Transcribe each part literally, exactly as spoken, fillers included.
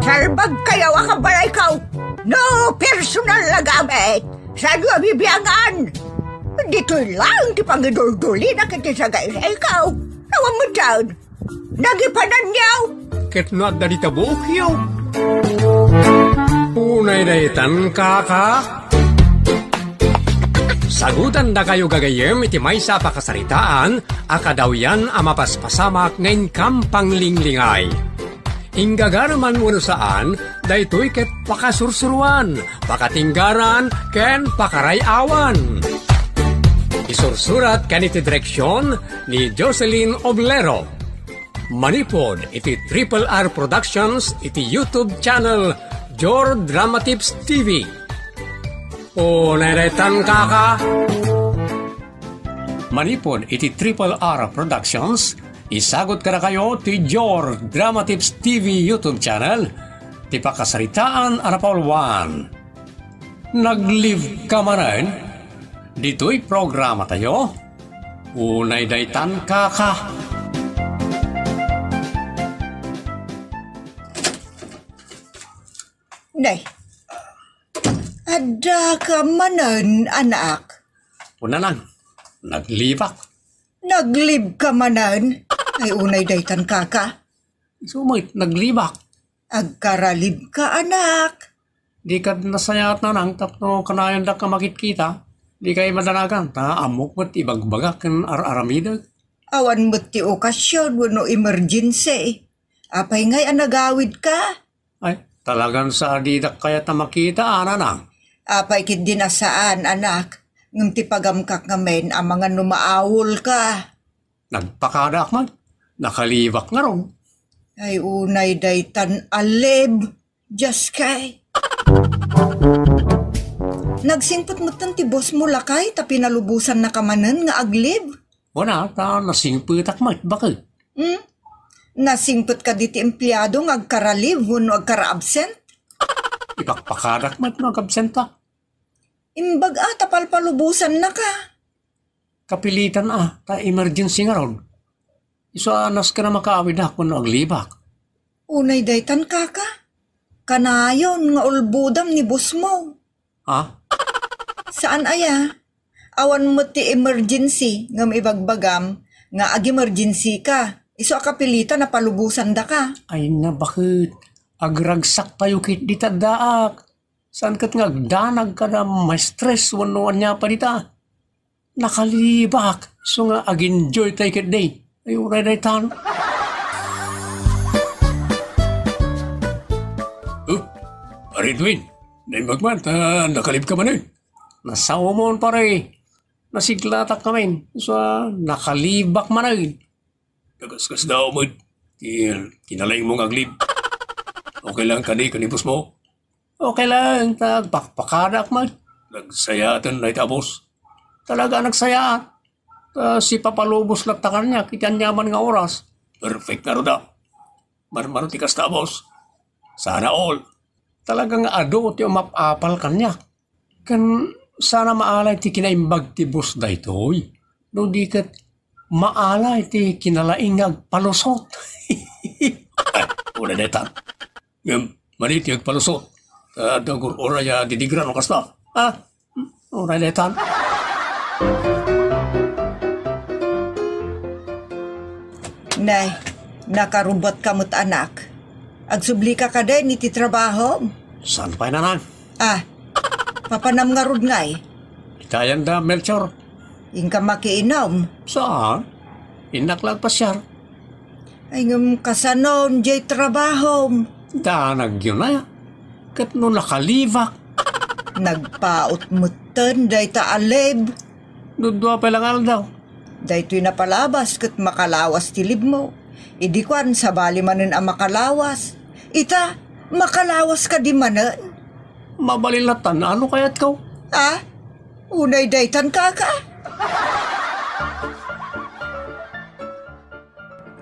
Salbagkayo a kabalayko. No personal a gamit, saanyo a bibiangan. Ditoy laeng ti pangiduldulina iti sagayrayko. Awan metten. Nagipananyo. Ket no adda dita buokyo. Unay daytan, kaka. Sagutandakayo gagayyem iti maysa a pakasaritaan a kadawyan a mapaspasamak nga inkam panglinglingay. Inggagara man wenno saan, daytoy ket pakasursuroan, pakatinggaran, ken pakaray-awan. Isursurat ken iti direksion ni Jocelyn Oblero. Manipud iti Triple R Productions iti YouTube channel Jor Dramatips T V. Unay daytan, kaka. Manipud iti Triple R Productions, isagut kadakayo ti Jor Dramatips T V YouTube channel, ti pakasaritaan a napauluan. Nag-leave ka manen? Ditoy programatayo, unay daytan, kaka. Nay, adda ka manen, anak? Wen, nanang, nag-leave-ak. Nag-leave ka manen? Ay, unay daytan, kaka. Isu met, nag-leave-ak. Agkaralib ka, anak. Dika nasayaat, nanang, tapno kanayondak a makitkita. Dikay madanagan, ta ammok met ibagbagak ken ar-aramidek. Awan met ti okasion wenno emergency. Apay ngay a nagawid ka? Ay, talagan sa a didak kayat a makita, a, nanang. Apay ketdin a saan, anak. Ngem ti pagamkak ngamin, amangan no maawol ka. Nagpakadaak man. Naka-leave-ak ngarud. Ay, unay daytan a leave. Just kay. Nagsingpet metten ti boss mo, lakay, ta pinalubosannaka manen nga ag-leave. Wen a, ta nasingpetak met, baket. Hmm? Nasingpet kadi ti empleyado nga agkara-leave wenno agkara-absent? Ipakpakadak met no ag-absenta. Imbag a ta palpalubosannaka. Kapilitan a, ta emergency ngarud. Isu a nasken a makaawidak wenno ag-leave-ak. Unay daytan, kaka. Kanayon nga ulbodam ni boss mo. Ha? Saan aya? Awan met ti emergency ngem ibagbagam nga ag-emergency ka. Isu a kapilitan a palubosandaka. Ay na, baket. Agragsak tayo ket dita addaak. Saan ket nga agdanag kada maestres wenno ania pay dita. Naka-leave-ak, isu nga ag-enjoy tayo ketdi. Ay, unay daytan. Oh, Pare Edwin, naimbag man, ta naka-leave ka manen. Nasaomon, pare. Nasiglatak ngamin. Isu a, naka-leave-ak manen. Nagaskasdaaw met ti kinalaing mo nga ag-leave. Okay lang kadi ken ni boss mo? Okay lang, ta agpakpakadak met. Nagsayaaten dayta a boss. Talaga a nagsayaat. Ta sipapalubos latta kaniak iti aniaman nga oras. Perfect ngarud a. Marmaro ti kasta a boss. Sana all. Talaga nga adu ti umap-apal kaniak. Ken sana maalay ti kinaimbag ti boss daytoy, no di ket maalay ti kinalaing nga agpalusot. Ay, unay daytan. Ngem, mani ti agpalusot? Ta adda gur-uray a didigra no kasta. Ha? Unay daytan. Nay, nakarubotka met, anak. Agsublika kadin iti trabahom? Saan pay, nanang? Ah, papanam ngarud ngay? Itayan da, Melchor. Inka makiinom? Saan? Innak la agpasiar. Ay, ngem kasanon jay trabahom? Danag yun, aya. Ket no naka-leave-ak? Nagpaut metten dayta a leave. Dudua pay la nga aldaw. Daytoy napalabas ket makalawas ti leave mo. Idi kuan, sabali manen a makalawas. Ita, makalawas kadi manen? Mabalin latta, no kayatko. Ah? Unay daytan, kaka?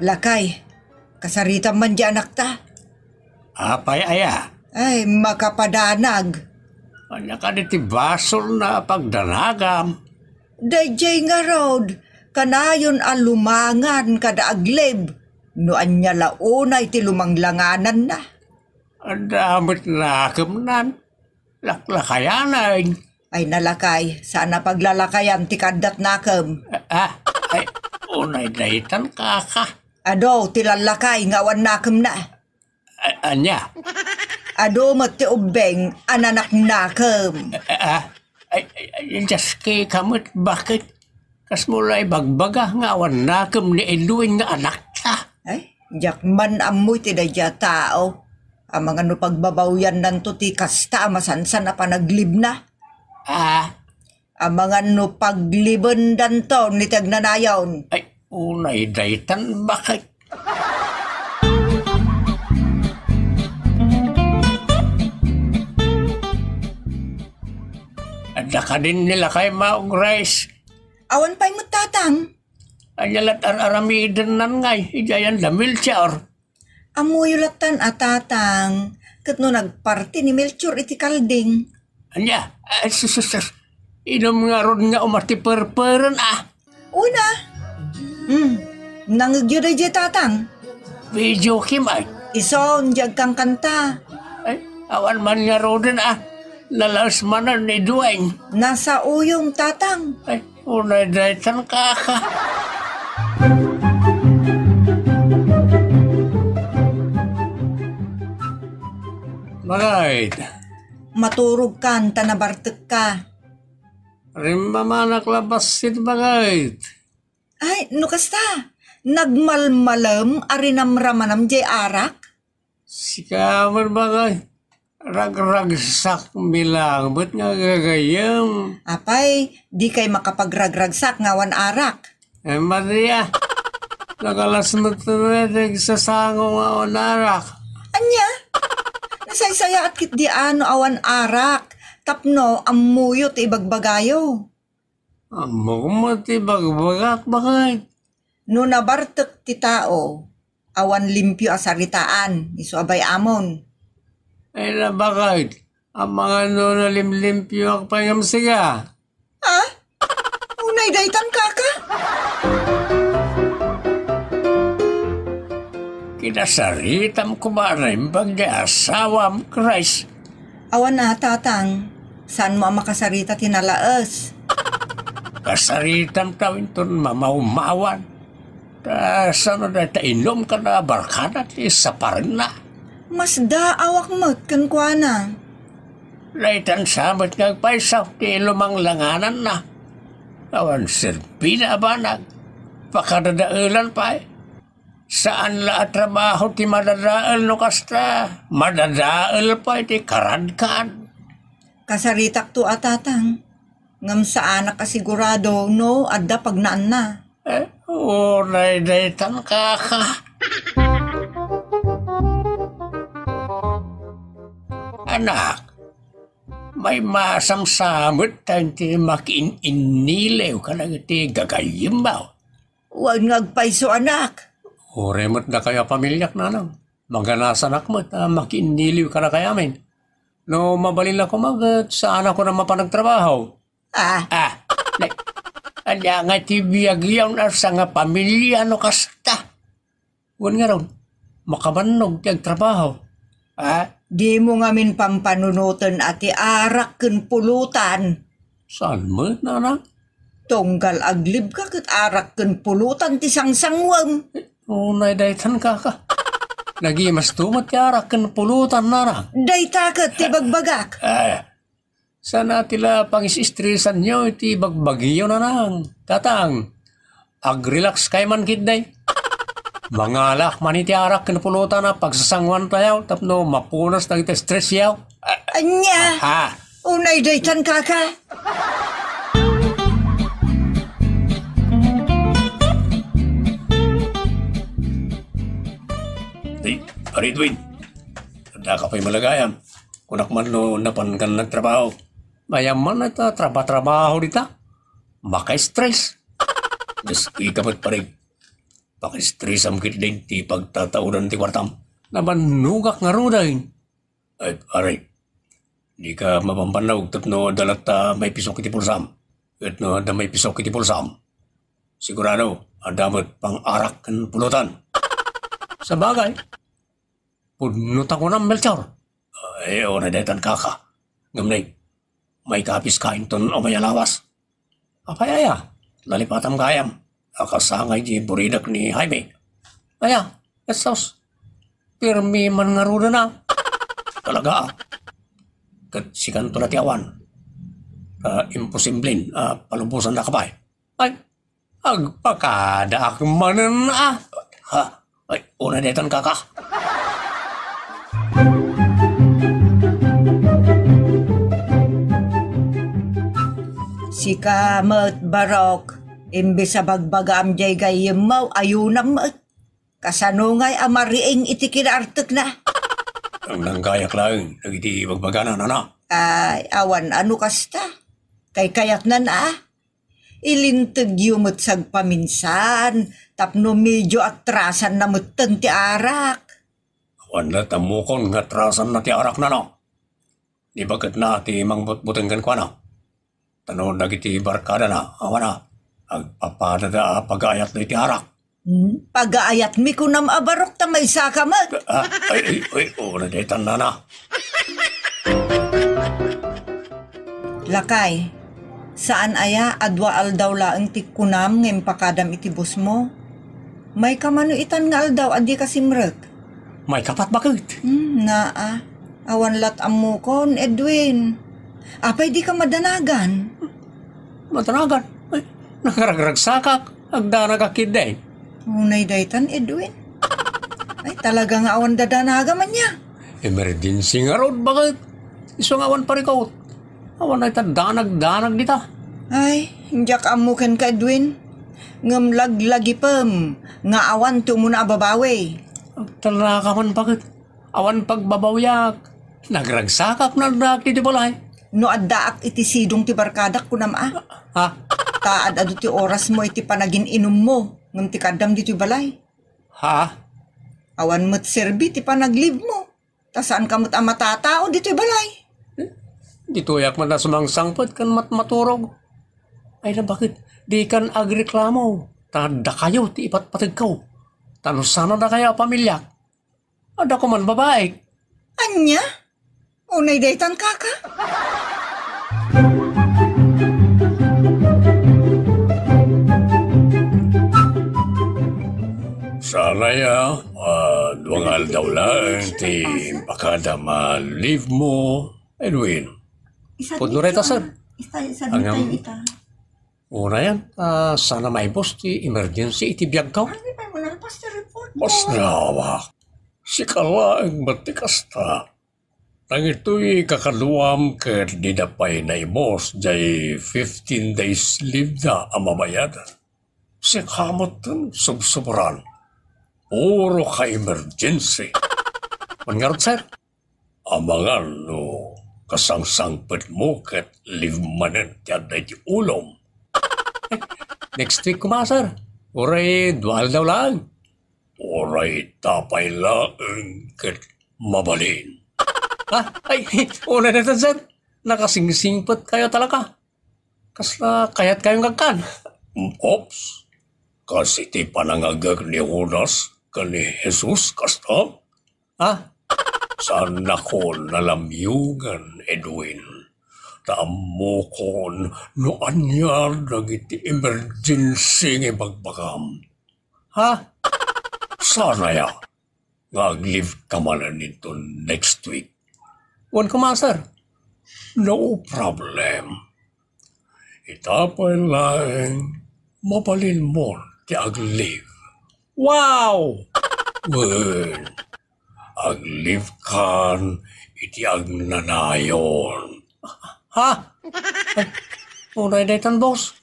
Lakay, kasaritam man di anakta. Apay aya? Ay, makapadanag. Ania kadi ti basolna a pagdanagam? Daydiay ngarud, kanayon a lumangan kada ag-leave, no ania la unay ti lumanglangananna. Adda met nakemnan. Laklakayanen. Ay, nalakay. Saan a paglalakayan ti kaaddat nakem. Ah, ay, unay daytan, kaka. Adu ti lallakay nga awan nakemna. A-, ania? Adu met ti ubbeng a nanaknakem. Ah, ay, ay, ay, diaskeka met, bakit? Kasmo la ibagbaga nga awan nakem ni Edwin nga anakta. Ay, diak man ammo iti daydiay a tao. Amangan no pagbabawiannanto ti kasta a masansan a panaglibna. Ah, Amangan no paglibendanto ni ti agnanayon. Ay, unay daytan, bakit? Adda kadin ni lakay, Maong Grace? Awan pay met, tatang. Ania lat ar-aramidennan ngay, idiay anda Melchor? Ammoyo lattan a tatang, ket no nagparti ni Melchor iti kalding. Ania? Ay, sus, sus, sus. Inum ngarud nga umas ti perperen, ah. Una. Hmm. Nangegyo daydiay, tatang. Video game, ay. Isun, di agkankanta. Ay, awan man ngaruden, ah. Nalaes manen ni Dueng. Nasa uyong, tatang. Ay, unay daytan, kaka. Bagayt. Maturogkan ta nabartekka. Rimmamanak la bassit, bagayt. Ay, no kasta, nagmalmalem a rinamramanam diay arak? Sika met, bagay. Ragragsakmi laeng met nga gagayyem. Apay, dikay makapagragragsak nga awan arak? Ay, Maria. Nagalas met ti agsasango nga awan arak. Ania? Nasaysayaat ketdi a no awan arak. Tapno ammoyo ti ibagbagayo. Ammok met ti ibagbagak, bagay. No nabartek ti tao, awan limpio a saritaan, isu a bay-amon. Ay, nabakit. Amangan no nalimlimpioak pay ngem sika. Ah? Unay daytan, kaka? Kinasaritam koma a naimbag ti asawam, Christ. Awan a, tatang. Saanmo a makasarita ti nalaes? Kasaritam ta inton mamawmawan. Ta sano dayta inumkan a barkada ti saparenna? Masdaawak met kenkuana. Daytan sa met nga agpayso ti lumanglangananna. Awan serbina a banag. Pakadadaelan pay. Saan la a trabaho ti madadael no kasta. Madadael pay ti karadkan. Kasaritakto a, tatang. Ngem saanak a sigurado no adda pagnaanna. Eh, unay daytan, kaka. Anak, maimasam sa met ta inti makiin-inniliw kadagiti gagayyemmo. Wen nga agpayso, anak. Uray met dakayo a pamiliak, nanang. Maganasanak met a makiinniliw kadakayo amin. No mabalin la koma ket saanak a mapan agtrabaho. Ah. Ah, ne-, ania nga ti biag yaw na sa nga pamilia no kasta? Wen ngarud, makabannog ti agtrabaho. Ah? Dimo ngamin pampanunoten a ti arak ken pulutan. Saan met, nanang? Tunggal aglibka ket arak ken pulutan ti sangsanguem. Unay daytan, kaka. Nagimasto met ti arak ken pulutan, nanang. Dayta ket ti bagbagak. Ah, Sana ti la pangis-istresanyo iti bagbagiyo, nanang. Tatang, agrelax kay man ketdi. Mangalak man iti arak ken pulutan a pagsasanguantayo tapno mapunas dagiti stressyo. Ania? Ha? Unay daytan, kaka? Di, Pare Edwin, adda ka pay malagayam. Kunak man no napankan nagtrabaho. Mayam man ta traba-trabaho dita. Maka-stress. Diyos ko, ikaw met, pare. Paka-stressam ketdin ti pagtataodan ti kuartam. Nabannogak ngaruden. Ay, pare. Dika mapampannog tapno adda latta maipisok iti pulsam. Ket no adda maipisok iti pulsam, sigurado, adda met pang-arak ken pulutan. Sabagay, pudno ta kunam, Melchor. Ay, unay daytan, kaka. Ngem nay, maikapiska inton umay a lawas. Apay aya? Nalipatam gayam. Akasangay di buridek ni Jaime. Aya, Jesus. Pirmi man ngaruden a. Talaga, a. Ket sikanto la ti awan. Ah, imposiblin, ah, palubosandaka pay. Ay, agpakadaak manen a. Ha? Ay, unay daytan, kaka. Sika met, Barok, imbes a bagbagaam jay gayyemmo, ayunam met. Kasano ngay a mariing iti kinaartekna? Nanggagayak laeng dagiti bagbagana, nana. Ay, awan a no kasta. Kaykayatnan a. Ilintegyo met sagpaminsan tapno medio atrasanna metten ti arak. Awan la ti ammokon nga atrasanna ti arak, nana. Ni baketna ti mangbutbuteng kenkuana. Tano dagiti barkadana, awan a, agpapadada a pagaayatda iti arak. Hmm? Pagaayatmi kunam a Barok ta maysaka met. Ah, ay, ay, ay, unay daytan, nana. Lakay, saan aya a dua aldaw laeng ti kunam nga impakadam iti bossmo? Mayka mano itan nga aldaw a dika simrek? Maykapat baket. Hmm, naa. Awan la ti ammokon, Edwin. Apay dika madanagan? Madanagan? Ay, nakaragragsakak. Agdanagak ketdi. Unay daytan, Edwin. Ay, talaga nga awan dadanagam ania. Emergency ngarud, baket. Isu nga awan parikut. Awan dayta danagdanag dita. Ay, diak ammo kenka, Edwin. Ngem laglagipem nga awan ti umuna a babawi. Agtalnaka man, baket. Awan pagbabawiak. Nagragsakak nga addaak iti balay. No addaak iti sidong ti barkadak, kunam a. Ha? Ta ad-adu ti orasmo iti panagin-inummo, ngem ti kaaddam ditoy balay. Ha? Awan met serbi ti panaglibmo. Ta saanka met a matatao ditoy balay. Ditoyak met a sumangsangpet ken matmaturog. Ay, nabaket, dikan agreklamo. Ta dakayo ti ipatpategko. Ta no saan a dakayo a pamiliak, adda koma babaik. Ania? Unay daytan, kaka? Saan aya, ah, dua nga aldaw laeng ti impakadam a leave mo, Edwin. Pudno dayta, sir. Isa, isa, Angam- ita. Unayan, ah, saan a maibus ti emergency iti biagko. Ano pa mo na, Pastor, report mo? Mas nawak. Sika laeng met ti kasta. Dagitoy kakaduam ket dida pay naibus jay fifteen days leave da a mabayad. Sika metten subsubran. Puro ka emergency. Wen ngarud, sir? Amangan no kasangsangpetmo ket leave manen ti adda iti ulom. Next week koma, sir. Uray dua aldaw laeng. Uray ita pay laeng ket mabalin. Ha? Ay, una na to, sir. Nakasingsingpet kayo talaga. Kasla kayat kayo nga agkan? Ops. Kas iti panangagek ni Judas ken ni Jesus, kasta? Ha? Saannakon a lamyugen, Edwin. Ta ammokon no ania dagiti emergency nga ibagbagam. Ha? Saan aya nga ag-leave ka manen inton next week? Wen koma, sir. No problem. Ita pay laeng, mabalinmon ti ag-leave. Wow! Wen, ag-leave kan iti agnanayon. Ha? Ay, unay daytan, boss.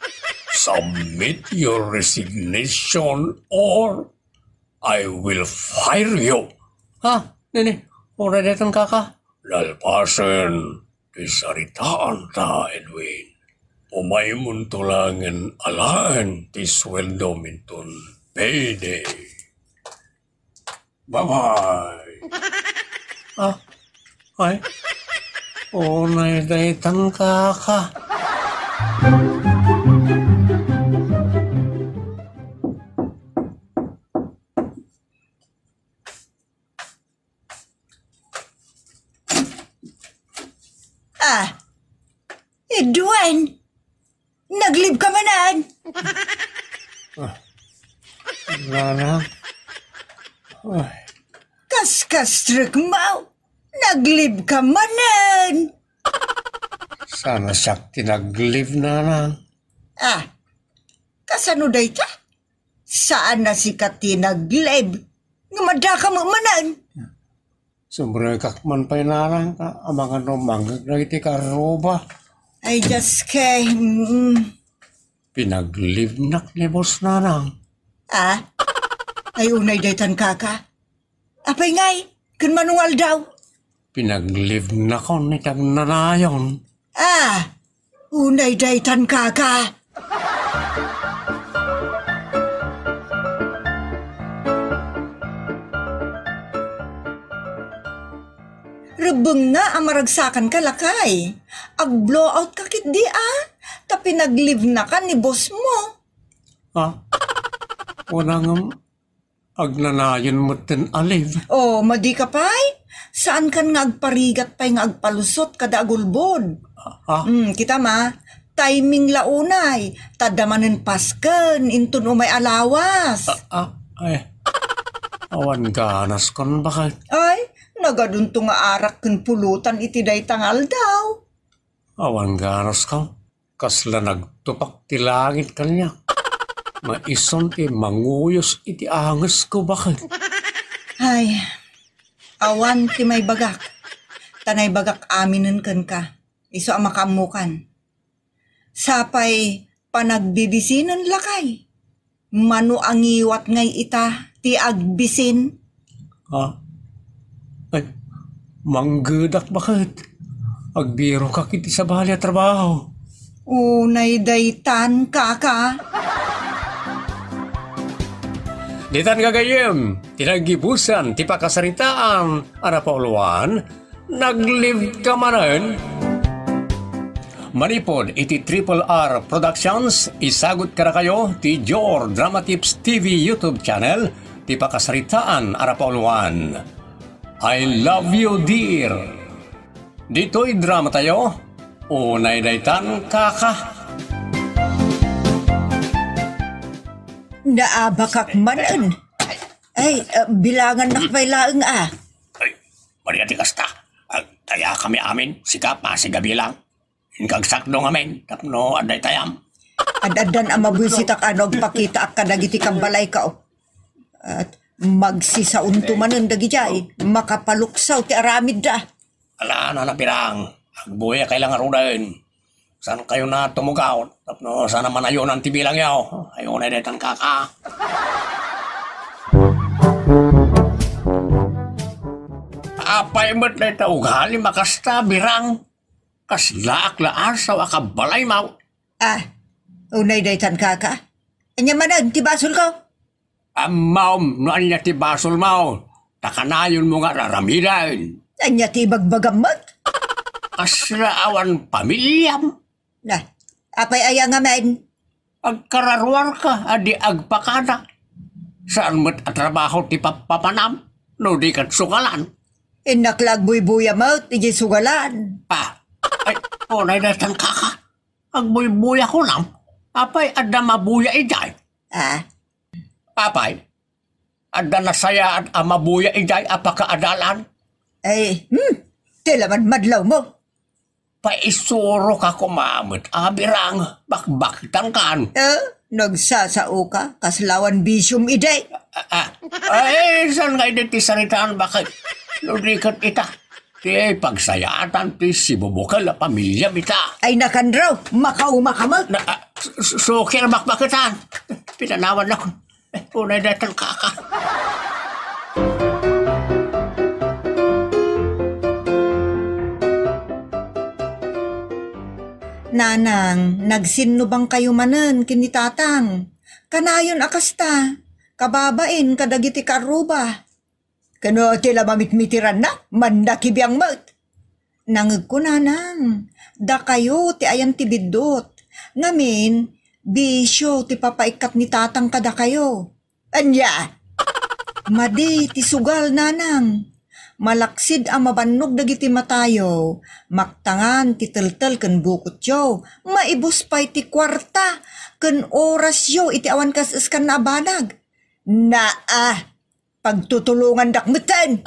Submit your resignation or I will fire you. Ha? Nini, unay daytan, kaka? Nalpasen ti saritaanta, Edwin. Umaymonto laengen alaen ti sueldom inton payday. Bye-bye. Ah, ay. Unay daytan, kaka. Ah, Edwin, nag-leave ka manen? Ah, Nanang. Ay. Kas-kas-strike mo, nag-leave ka manen? Saan a siak ti nag-leave, Nanang. Ah, kasano dayta? Saan a sika ti nag-leave? Nga madaka mo manen? Sumrekak man pay, Nanang, ta amangan no mangngeg dagiti karruba. Ay, Diyos ke, mm. Pinag-leave-nak ni boss, Nanang. Ah? Ay, unay daytan, kaka. Apay ngay, ken mano nga aldaw? Pinag-leave-nakon iti agnanayon. Ah, unay daytan, kaka. Rebbengna a maragsakanka, lakay. Ag-blowout ka ketdi, a? Ta pinag-leave-naka ni boss mo. Ha? Wana ngem, agnanayon metten a leave. Oh, madi ka pay? Saankan nga agparigat pay nga agpalusot kada agulbod? Ha? Hmm, kita ma, timing la unay, ta adda manen pasken inton umay a lawas. Ah, ah, ay. Awan ganaskon, baket. Ay, nagadunto nga arak ken pulutan iti dayta nga aldaw. Awan ganasko. Kasla nagtupak ti langit kaniak. Nga isun ti manguyos iti angesko, baket. Ay, awan ti maibagak. Ta naibagak aminen kenka. Isu a makaammokan. Sapay panagbibisinen, lakay. Mano a ngiwat ngay ita ti agbisin? Ha? Ay, manggedak, baket. Agbirokak iti sabali a trabaho. Unay daytan, kaka. Ditan gagayyem, ti naggibusan ti pakasaritaan a napauluan, Nag-leave ka manen? Manipud iti Triple R Productions, isagut kadakayo ti Jor Drama Tips T V YouTube channel, ti pakasaritaan a napauluan, I Love You, Dear. Ditoy dramatayo, unay daytan, kaka. Naabakak manen. Ay, ah, bilangannak pay laeng, a. Ay, Maria ti kasta. Agtaya kami amin, sika, pasig a bilang. Inka agsakdo ngamin, tapno adda itayam. Ad-addan a mabuisitak a no agpakitaak kadagiti kabbalayko. At magsisaonto manen dagidiay, makapaluksaw ti aramidda. Ala, Nana Birang, agbuyakay la ngaruden. Saan kayo na tumugaw, tapno saan a manayonan ti bilangyo. Ay, unay daytan, kaka. Apay met dayta ugalim a kasta, Birang? Kaslaak la asaw a kabbalaymo. Ah, unay daytan, kaka. Ania manen ti basolko? Ammom no ania ti basolmo, ta kanayonmo nga ar-aramiden. Ania ti ibagbagam met? Kasla awan pamiliam? Na, apay aya ngamin? Agkararuarka a di agpakada. Saan met a trabaho ti pappapanam no di ket sugalan? Innak la agbuybuya met idiay sugalan. Ah, ay, unay daytan, kaka. Agbuybuya kunam? Apay adda mabuya idiay? Ah, Apay, adda nasayaat a mabuya idiay a pakaadalan? Ay, hmm, ti laman madlawmo. Paisuroka koma met, a Birang, bakbaktankan. Eh, nagsasaoka, kasla awan bisiom idi. Ah, ah. Ay, saan nga idi ti saritaan, baket? No di ket ita. Ti pagsayaatan ti sibubukel a pamiliam ita. Ay, nakanraw, makauma ka met. Na, ah, su-, su-, sukir bakbaketan. Pinanawan ako. Eh, unay daytan, kaka. Nanang, nagsinnubang kayo manen ken ni Tatang. Kanayon a kasta, kababain kadagiti kaarruba. Ken no ti la mamitmitiranna, mannakibiang met. Nangegko, Nanang, dakayo ti ayan ti biddut. Ngamin, bisio ti papaikkat ni Tatang kadakayo. Ania? Madi ti sugal, Nanang. Malaksid a mabannog dagiti matayo, maktangan ti teltel ken bukotyo, maibus pay ti kuarta ken orasyo iti awan kas-eskanna a banag. Naa, pagtutulongandak metten!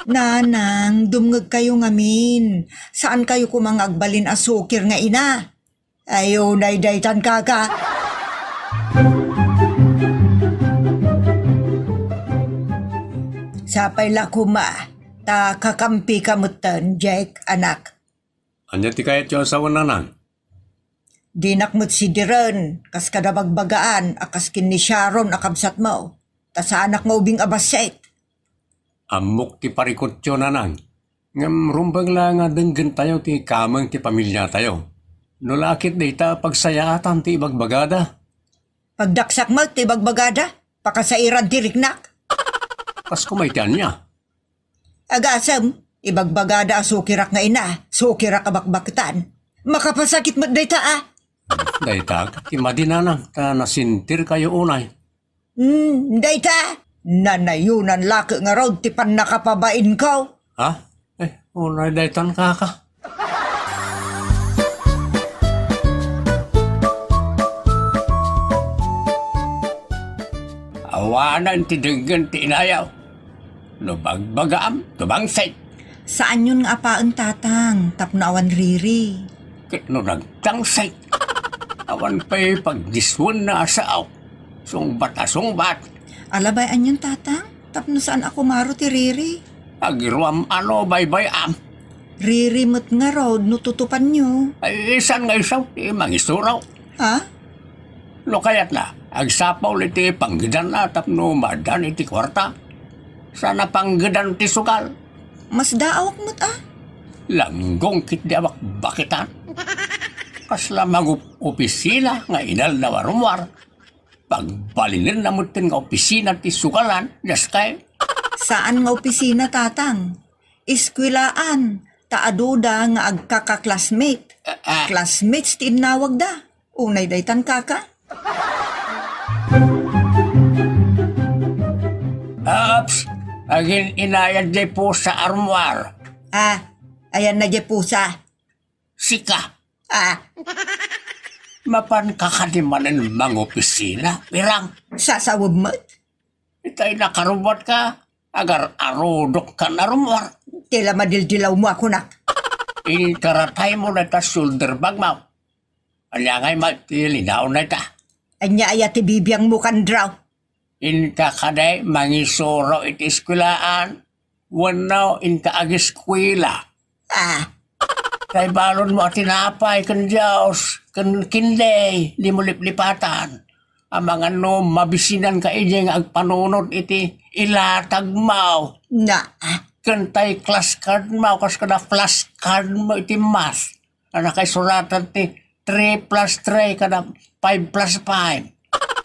Nanang, dumngegkayo ngamin. Saankayo koma nga agbalin a sukir nga ina. Ay, unay daytan, kaka. Sapay la koma, ta kakampika metten, Jake, anak. Ania ti kayatyo a sawen, nanang? Dinak met sidiren, kas kada bagbagaan, a kas ken ni Sharon a kabsatmo. Ta saanak nga ubing a bassit. Ammok ti parikutyo, nanang. Ngem rumbeng la nga denggentayo ti kameng ti pamiliatayo. No la ket dayta a pagsayaatan ti ibagbagada. Pagdaksak met ti ibagbagada, pakasairan ti riknak. Kas koma iti ania? Agasem, ibagbagada a sukirak nga ina, sukirak a bakbaktan. Makapasakit met dayta a. Dayta ket ti madi, nanang, ta nasentirkayo unay. Hmm, dayta, nanayonan la ket ngarud ti pannakapabainko. Ha? Eh, unay daytan, kaka. Awanen ti denggen ti inayo. No bagbagaam, tumangsit. Saanyon nga apaen, tatang, tapno awan riri. Ket no nagtangsit, awan pay pagdiswenna a sao. Sungbat a sungbat. Alabay anyon, tatang? Tapno saan a kumaro ti riri. Agiruam ano baybay-am. Riri met ngarud no tutupanyo. Ay, saan nga isu ti mangisuro? Ha? No kayatna, agsapul iti panggedanna tapno maaddaan iti kuarta. Saan a panggedan ti sugal. Masdaawak met a. Langgong ketdi a bakbakitan. Kasla mangup-opisina nga inaldaw a rummuar. Pagbalinenna metten nga opisina ti sugalan, daskay. Saan nga opisina, tatang? Eskuelaan, ta aduda nga agkaka-classmate. Ah, ah. Classmates ti innawagda. Unay daytan, kaka. Ops! Agin-inayad diay pusa a rummuar. Ah, ayanna diay pusa. Sika. Ah. Mapanka kadi manen mangopisina, Birang? Sasaweb met. Itay nakarubbuatka, agar-arudok kan a rummuar. Ti la madildilawmo a kunak. Inkarataymo dayta shoulder bagmo. Ania ngay met ti linaon dayta? Ania aya ti bibiangmo kan draw? Inka kadi mangisuro iti eskuelaan wenno inka ageskuela? Ah. Kaibalonmo a tinapay ken juice ken kinday, dimo liplipatan. Amangan no mabisinanka idiay nga agpanunot iti ilatagmo. Na. Ken tay class cardmo kas kada flashcardmo iti math a nakaisuratan ti three plus three kada five plus five.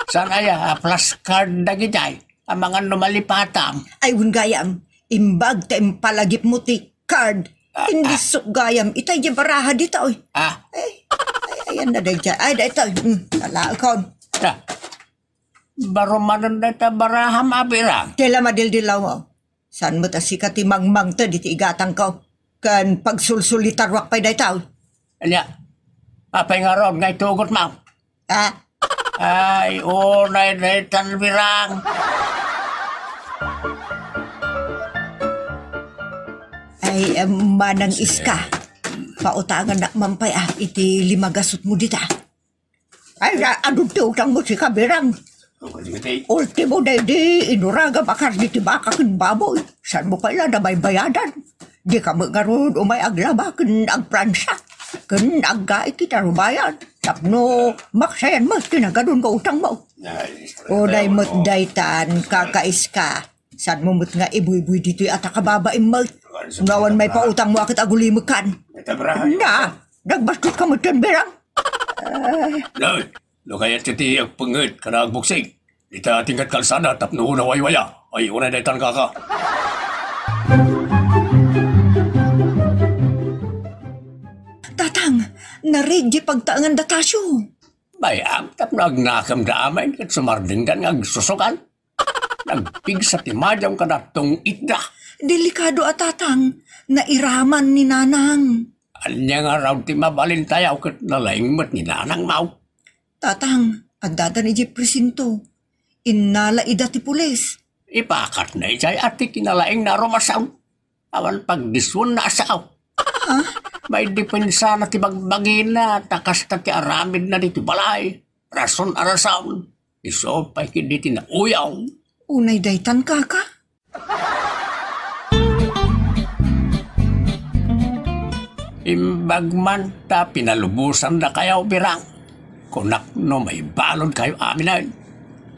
Saan aya a flashcard dagitay? Amangan no malipatam. Ay, wen gayam, imbag ta impalagipmo ti card. Ah, ah. Indissok gayam, itay di baraha ditoy. Ah. Ay, ay, ayanna daydiay. Ay, daytoy. Hmm, nalaekon. Ah. Baro manen dayta baraham a, Birang. Ti la madildilawmo. Saan met a sika ti mangmangted iti igatangko? Ken pagsulsulitaruak pay daytoy. Ania? Apay ngarud nga itugotmo? Ah? Ay, unay daytan, Birang. Ay, em, manang Iska. Pautangannak man pay, ah, iti lima gasutmo dita. Ay, a-, adu ti utangmo, sika, Birang. Ultimo daydi inuragam a karne ti baka ken baboy. Saanmo pay la nabaybayadan? Dika met ngarud umay aglaba ken agplansa ken aggaik iti arubayan tapno maksayan met ti nagadun nga utangmo. Ay, unay met daytan, Kaka Iska. Saanmo met nga ibuybuy ditoy a ta kababaim met. No awan maipautangmo a ket agulimekkan. Na, nagbasketka metten, Birang. Nay, no kayatyo ti agpengngeg kada agbuksig, dita tingga kalsada tapno una waywaya. Ay, unay daytan, Kaka. Tatang, narid di pagtaengan da Tasyo. Bay-am, tapno agnakemda amin ket sumardengdan nga agsusukan. Nagpigsa ti madam kada tungitda. Delikado a, Tatang, nairaman ni Nanang. Ania ngarud ti mabalintayo ket nalaing met ni Nanang, maw? Tatang, addadan idiay presinto. Innala ida ti pulis. Ipakatna idiay a ti kinalaingna a rumasaon. Awan pagdisuen na a sao. Ha? Maidipensana ti bagbagina ta kasta ti aramidna ditoy balay. Rason a rason. Isu pay ketdi ti nauyong. Unay daytan, kaka? Imbag man ta pinalubosandakayo, Birang. Kunak no maibaludkayo aminen.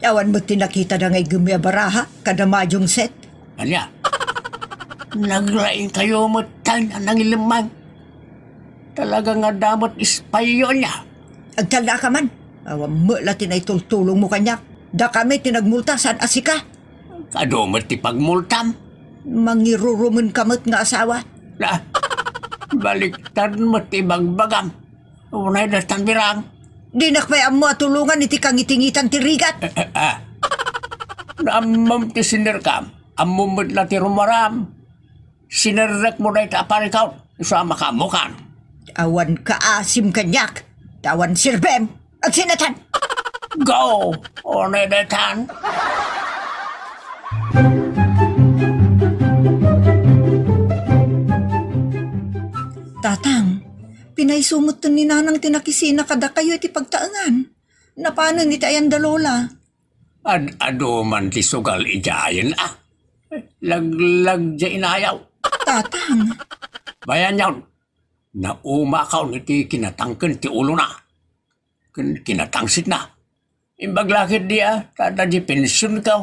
Awan met ti nakitada nga iggem a baraha kada Mahjong set. Ania? Naglaingkayo met a nangilemmang. Talaga nga adda met ispayyo ania? Agtalnaka man. Awan met la ti naitultulongmo kaniak. Dakami ti nagmulta saan a sika. Adu met ti pagmultam. Mangirurumenka met nga asawa. Ah, baliktad met ti ibagbagam. Unay daytan, Birang. Dinak pay ammo a tulongan iti kangitingitan ti rigat. Eh, eh, ah. Naammom ti sinerkam. Ammom met la ti rumaram. Sinerrekmo dayta a parikaw. Isu a makaammokan. Awan kaasim kaniak. Awan serbem. Agsinatan. Go! Unay daytan. Tatang, pinayso metten ni Nanang ti nakisina kadakayo iti pagtaengan. Napanen iti ayan da Lola. Ad-adu man ti sugal idiayen a. Laglag diay inayaw. Tatang. Bayan yon. Naumakaw iti kinatangken ti ulona. Ken kinatangsitna. Imbag la ketdi a, ta adda diay pensionko.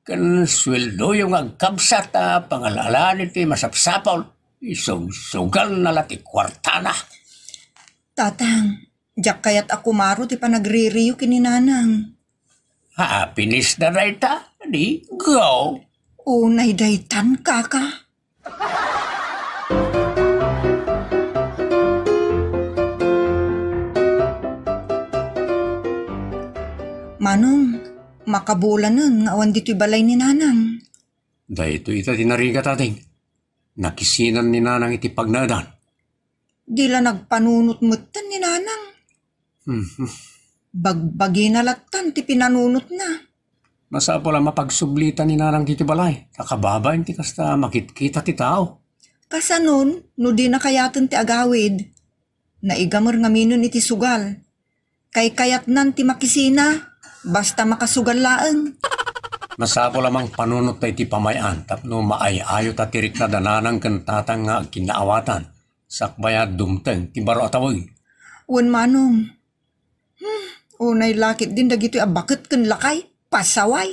Ken sueldoyo nga agkabsat a pangal-alaan iti masapsapul. Isugsugalna la ti kuartana. Tatang, diak kayat a kumaro ti panagririyo ken ni Nanang. Happiness na dayta, di go. Unay daytan, kaka. Manong, makabulanen nga awan ditoy balay ni Nanang. Daytoy ita ti narigat, ading. Nakisinan ni Nanang iti pagnaedan. Di la nagpanunot metten ni Nanang. Mhm. Bagbagina lattan ti pinanunotna. Masapul a mapagsublita ni Nanang ditoy balay, ta kababain ti kasta makitkita ti tao. Kasanon, no dina kayaten ti agawid? Naigamer ngaminen iti sugal. Kaykayatnan ti makisina, basta makasugal laeng. Masapul a mangpanunot ta iti pamay-an tapno maay-ayo ta ti rikna da Nanang ken Tatang nga agkinnaawatan, sakbay a dumteng ti baro a tawen. Wen, Manong. Hmm, unay la ketdin dagitoy a baket ken lakay. Pasaway.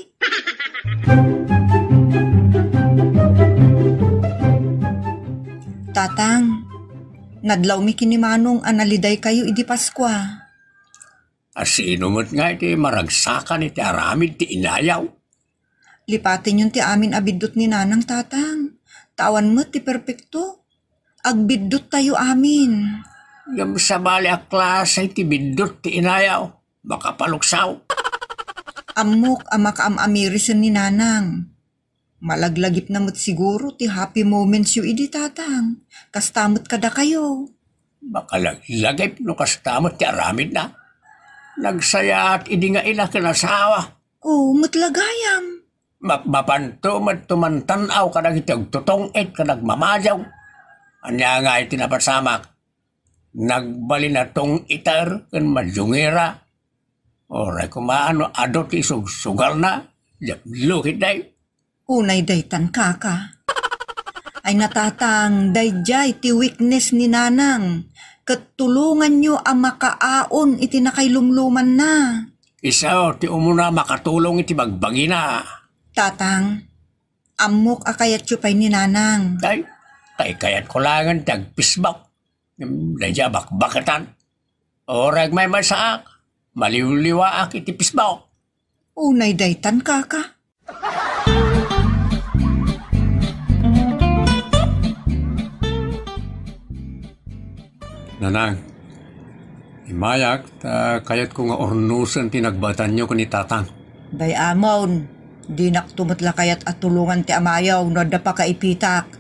Tatang, nadlawmi ken ni Manong a nalidaykayo idi Paskua. A sino met ngay ti maragsakan iti aramid ti inayaw? Lipatenyon ti amin a biddut ni Nanang, Tatang. Ta awan met ti perpekto. Agbidduttayo amin. Ngem sabali a klase ti biddut ti inayaw, makapaluksaw. Ammok a makaam-amirisen ni Nanang. Malaglagipna met siguro ti happy momentsyo idi, Tatang. Kasta met kadakayo. Makalaglagip no kasta met ti aramidna. Nagsayaat idi nga ina ken asawa. Oo, met la gayam. Mapmapanto met tumantan-aw kadagiti agtutong-it ken agmamadiaw. Ania ngay ti napasamak? Nagbalin a tong-iter ken madiongera. Uray koma no adu ti isugsugalna, diak lukit day. Unay daytan, kaka. Ay na, Tatang, daydiay ti weakness ni Nanang, ket tulonganyo a makaaon iti nakailumlumanna. Isu ti umuna a makatulong iti bagbagina. Tatang, ammok a kayatyo pay ni Nanang. Ay, kaykayatko laengen ti agpisbak. Ngem daydiay a bakbaketan. Uray agmaymaysaak, maliwliwaak iti pisbak. Unay daytan, kaka. Nanang, immayak ta kayatko nga urnosen ti nagbaetanyo ken ni Tatang. Bay-amon, Dinakto met la kayat a tulongan ti amayo no adda pakaipitak.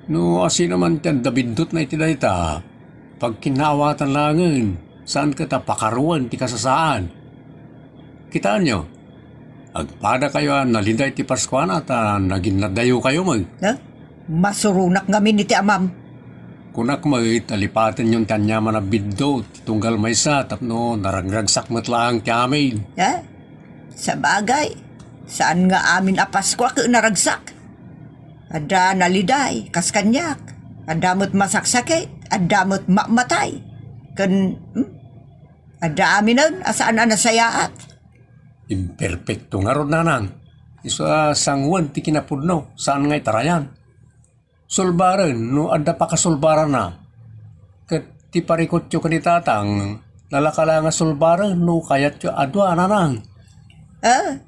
No asino man ti adda biddutna iti dayta, pagkinnaawatan laengen, saan ket a pakaruan ti kasasaan. Kitaenyo, agpadakayo a nalida iti Paskuana ta naginnadayokayo met. Ha? Masuronak ngamin iti amam. Kunak met a lipatenyon ti aniaman a biddut ti tunggal maysa tapno naragragsak met laeng ti amin. Ha? Sabagay, saan nga amin a Paskua ket naragsak. Adda naliday, kas kaniak. Adda met masaksakit, adda met mamatay. Ken, hmm? Adda aminen a saan a nasayaat. Imperfekto ngarud, nanang. Isu a sanguan ti kinapudno, saan nga itarayan. Sulbaren no adda pakasulbaranna. Ket ti parikutyo ken ni Tatang, nalaka la nga sulbaren no kayatyo a dua, nanang. Ah,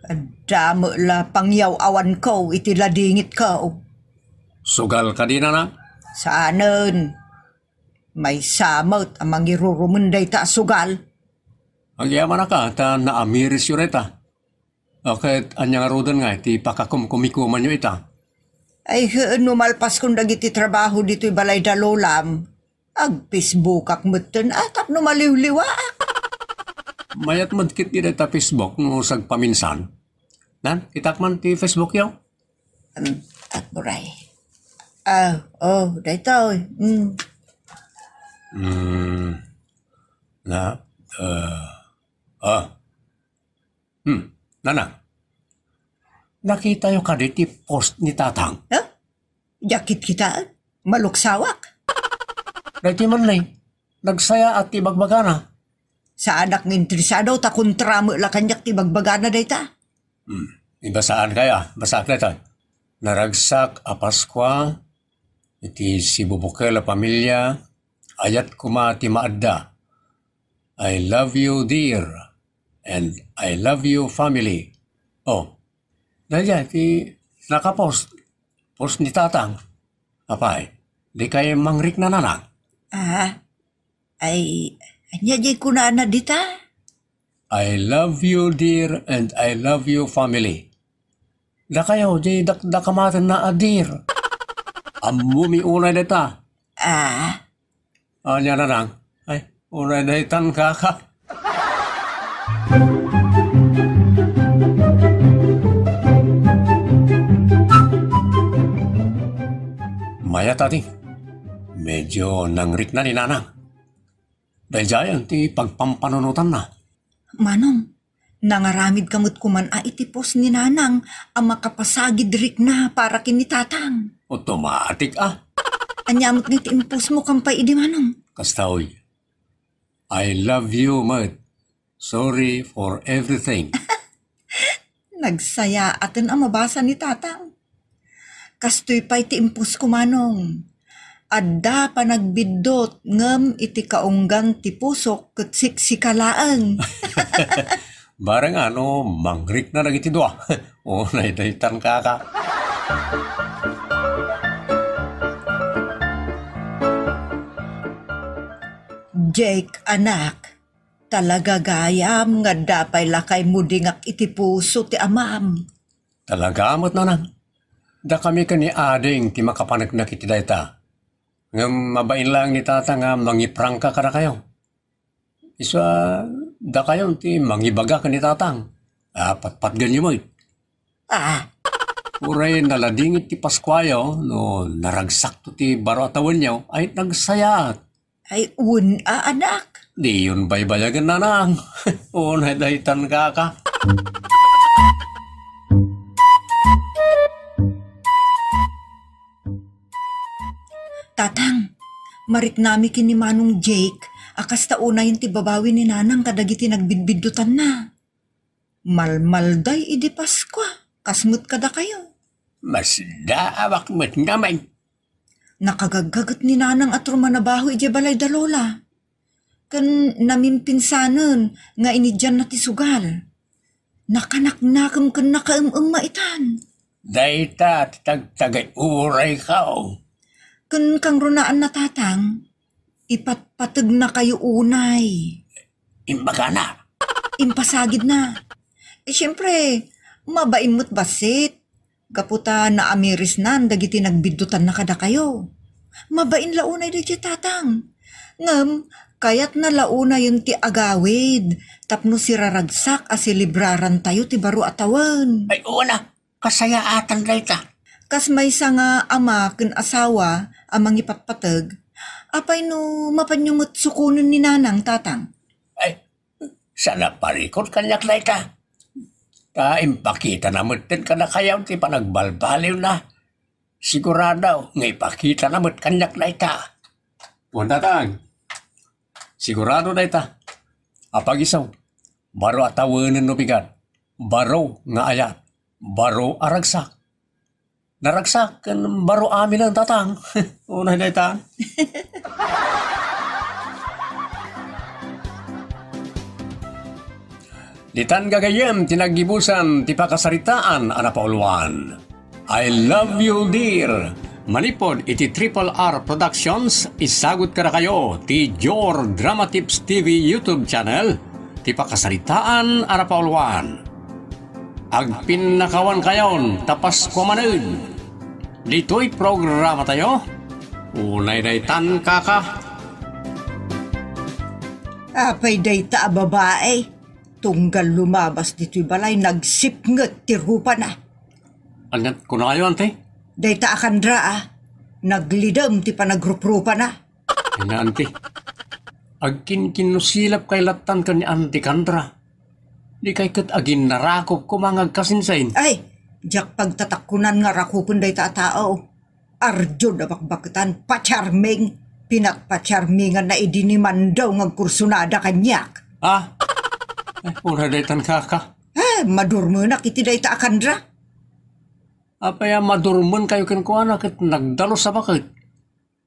adda met la pangyaw-awanko iti ladingitko. Sugal kadi, nanang? Saanen. Maysa met a mangirurumen dayta a sugal. Agyamanaka ta naamirisyo dayta. O ket ania ngaruden nga iti pakakumkumikumanyo ita? Ay, haan no malpaskon dagiti trabaho ditoy balay da lolam, ag-Facebookak metten a tapno maliwliwaak. Mayat met ketdi dayta Facebook no sagpaminsan. Nan, kitak man ti Facebookyo? Em, agburay. Ah, oh, daytoy. Mm. Hmm. Na, eh, ah. Hmm, nanang. Nakitayo kadi ti post ni Tatang? Ha? Diak kitkitaen. Maluksawak. Daytoy man lay, nagsayaat ti ibagbagana. Saanak nga interesado ta kontra met la kaniak ti ibagbagana dayta. Hmm. Ibasaan kaya, basaak daytoy. Naragsak a Paskua iti sibubukel a pamilia, ayat koma ti maadda. I love you, dear, and I love you, family. Oh, daydiay ti nakapost. Post ni Tatang. Apay, dikay mangrikna, nanang? Ah, ay, ania diay kunana dita? I love you, dear, and I love you, family. Dakayo, di dakdakamatenna a dear. Ammomi unay dayta. Ah. Ania, nanang? Ay, unay daytan, kaka. Mayat a di. Medyo nangrikna ni nanang. Daydiayen ti pagpampanunotanna. Manong, nangaramidka met koman a iti post ni Nanang a makapasagid rikna para ken ni Tatang. Automatic, ah. Ania met nga iti impost mo, kampay idi, Manong? Kasta, oy. I love you met. Sorry for everything. Nagsayaaten a mabasa ni Tatang. Kastoy pay ti impost ko, Manong. Adda panagbiddut ngem iti kaunggan ti pusok ket siksika laeng. Bareng ano, mangrikna dagiti dua. Unay daytan, kaka. Jake, anak, talaga gayam nga adda pay lakay mudingak iti puso ti amam. Talaga met, Nanang. Dakami ken ni Ading ti makapaneknek iti dayta. Ngem mabain laeng ni Tata nga mangiprangka kadakayo. Isu a dakayo ti mangibaga ken ni Tatang. Ah, patpatgenyo met. Ah. Uray naladingit ti Paskuayo, no naragsakto ti baro a tawenyo, ay nagsayaat. Ay, un a, anak. Diyon baybayagen, Nanang. Unay daytan, kaka. Tatang, mariknami ken ni Manong Jake a kasta unayen ti babawi ni Nanang kadagiti nagbidbiddutanna. Malmalday idi Paskua, kas met kadakayo. Masdaawak met ngamin. Nakagaggaget ni Nanang a turmanabaho idiay balay da Lola. Ken namimpinsanen nga inidianna ti sugal. Nakanaknakem ken nakaem-emma itan. Dayta ti tagtagay urayko. Ken kangrunaanna, Tatang, ipatpategnakayo unay. Imbagana. Impasagidna. Eh, siyempre, Mabain met bassit, gapu ta naamirisnan dagiti nagbiddutanna kadakayo. Mabain la unay daydiay, Tatang. Ngem, kayatna la unayen ti agawid tapno siraragsak a selebrarantayo ti baro a tawen. Ay, una, kasayaatan dayta. Kas maysa nga ama ken asawa a mangipatpateg, apay no mapanyo met sukonen ni Nanang, Tatang? Ay, saan a parikut kaniak dayta. Ta impakitana metten kadakayo ti panagbalbaliwna. Sigurado nga ipakitana met kaniak dayta. Wen, Tatang. Sigurado dayta. Apag-isu, baro a tawenen no bigat. Baro nga ayat. Baro a ragsak. Naragsak ken baro aminen, Tatang. Unay dayta. Ditan gagayyem ti naggibusan ti pakasaritaan a napauluan. I Love You, Dear. Manipud iti Triple R Productions, isagut kadakayo ti Jor Drama Tips T V YouTube channel, ti pakasaritaan a napauluan. Agpinnakawankayon ta Paskua manen. Ditoy programatayo, unay daytan, kaka. Apay dayta a babae, tunggal lumabas ditoy balay, nagsipnget ti rupana. Aniat kunayo, ante? Dayta a Kandra, a. Naglidem ti panagruprupana. Ay na, ante. Agkinkinnusilap kay lattan ken ni Ante Kandra. Di kay ket aginnarakop koma nga agkasinsin. Ay, diak pagtatakkunan nga rakupen dayta a tao. Arjud a bakbaketan, pa-charming. Pinatpa-charminganna idi ni Mando nga agkursunada kaniak. Ah? Ay, una daytan, kaka. Eh, madurmenak iti dayta a Kandra. Apay a madurmenkayo kenkuana ket nagdalus a baket?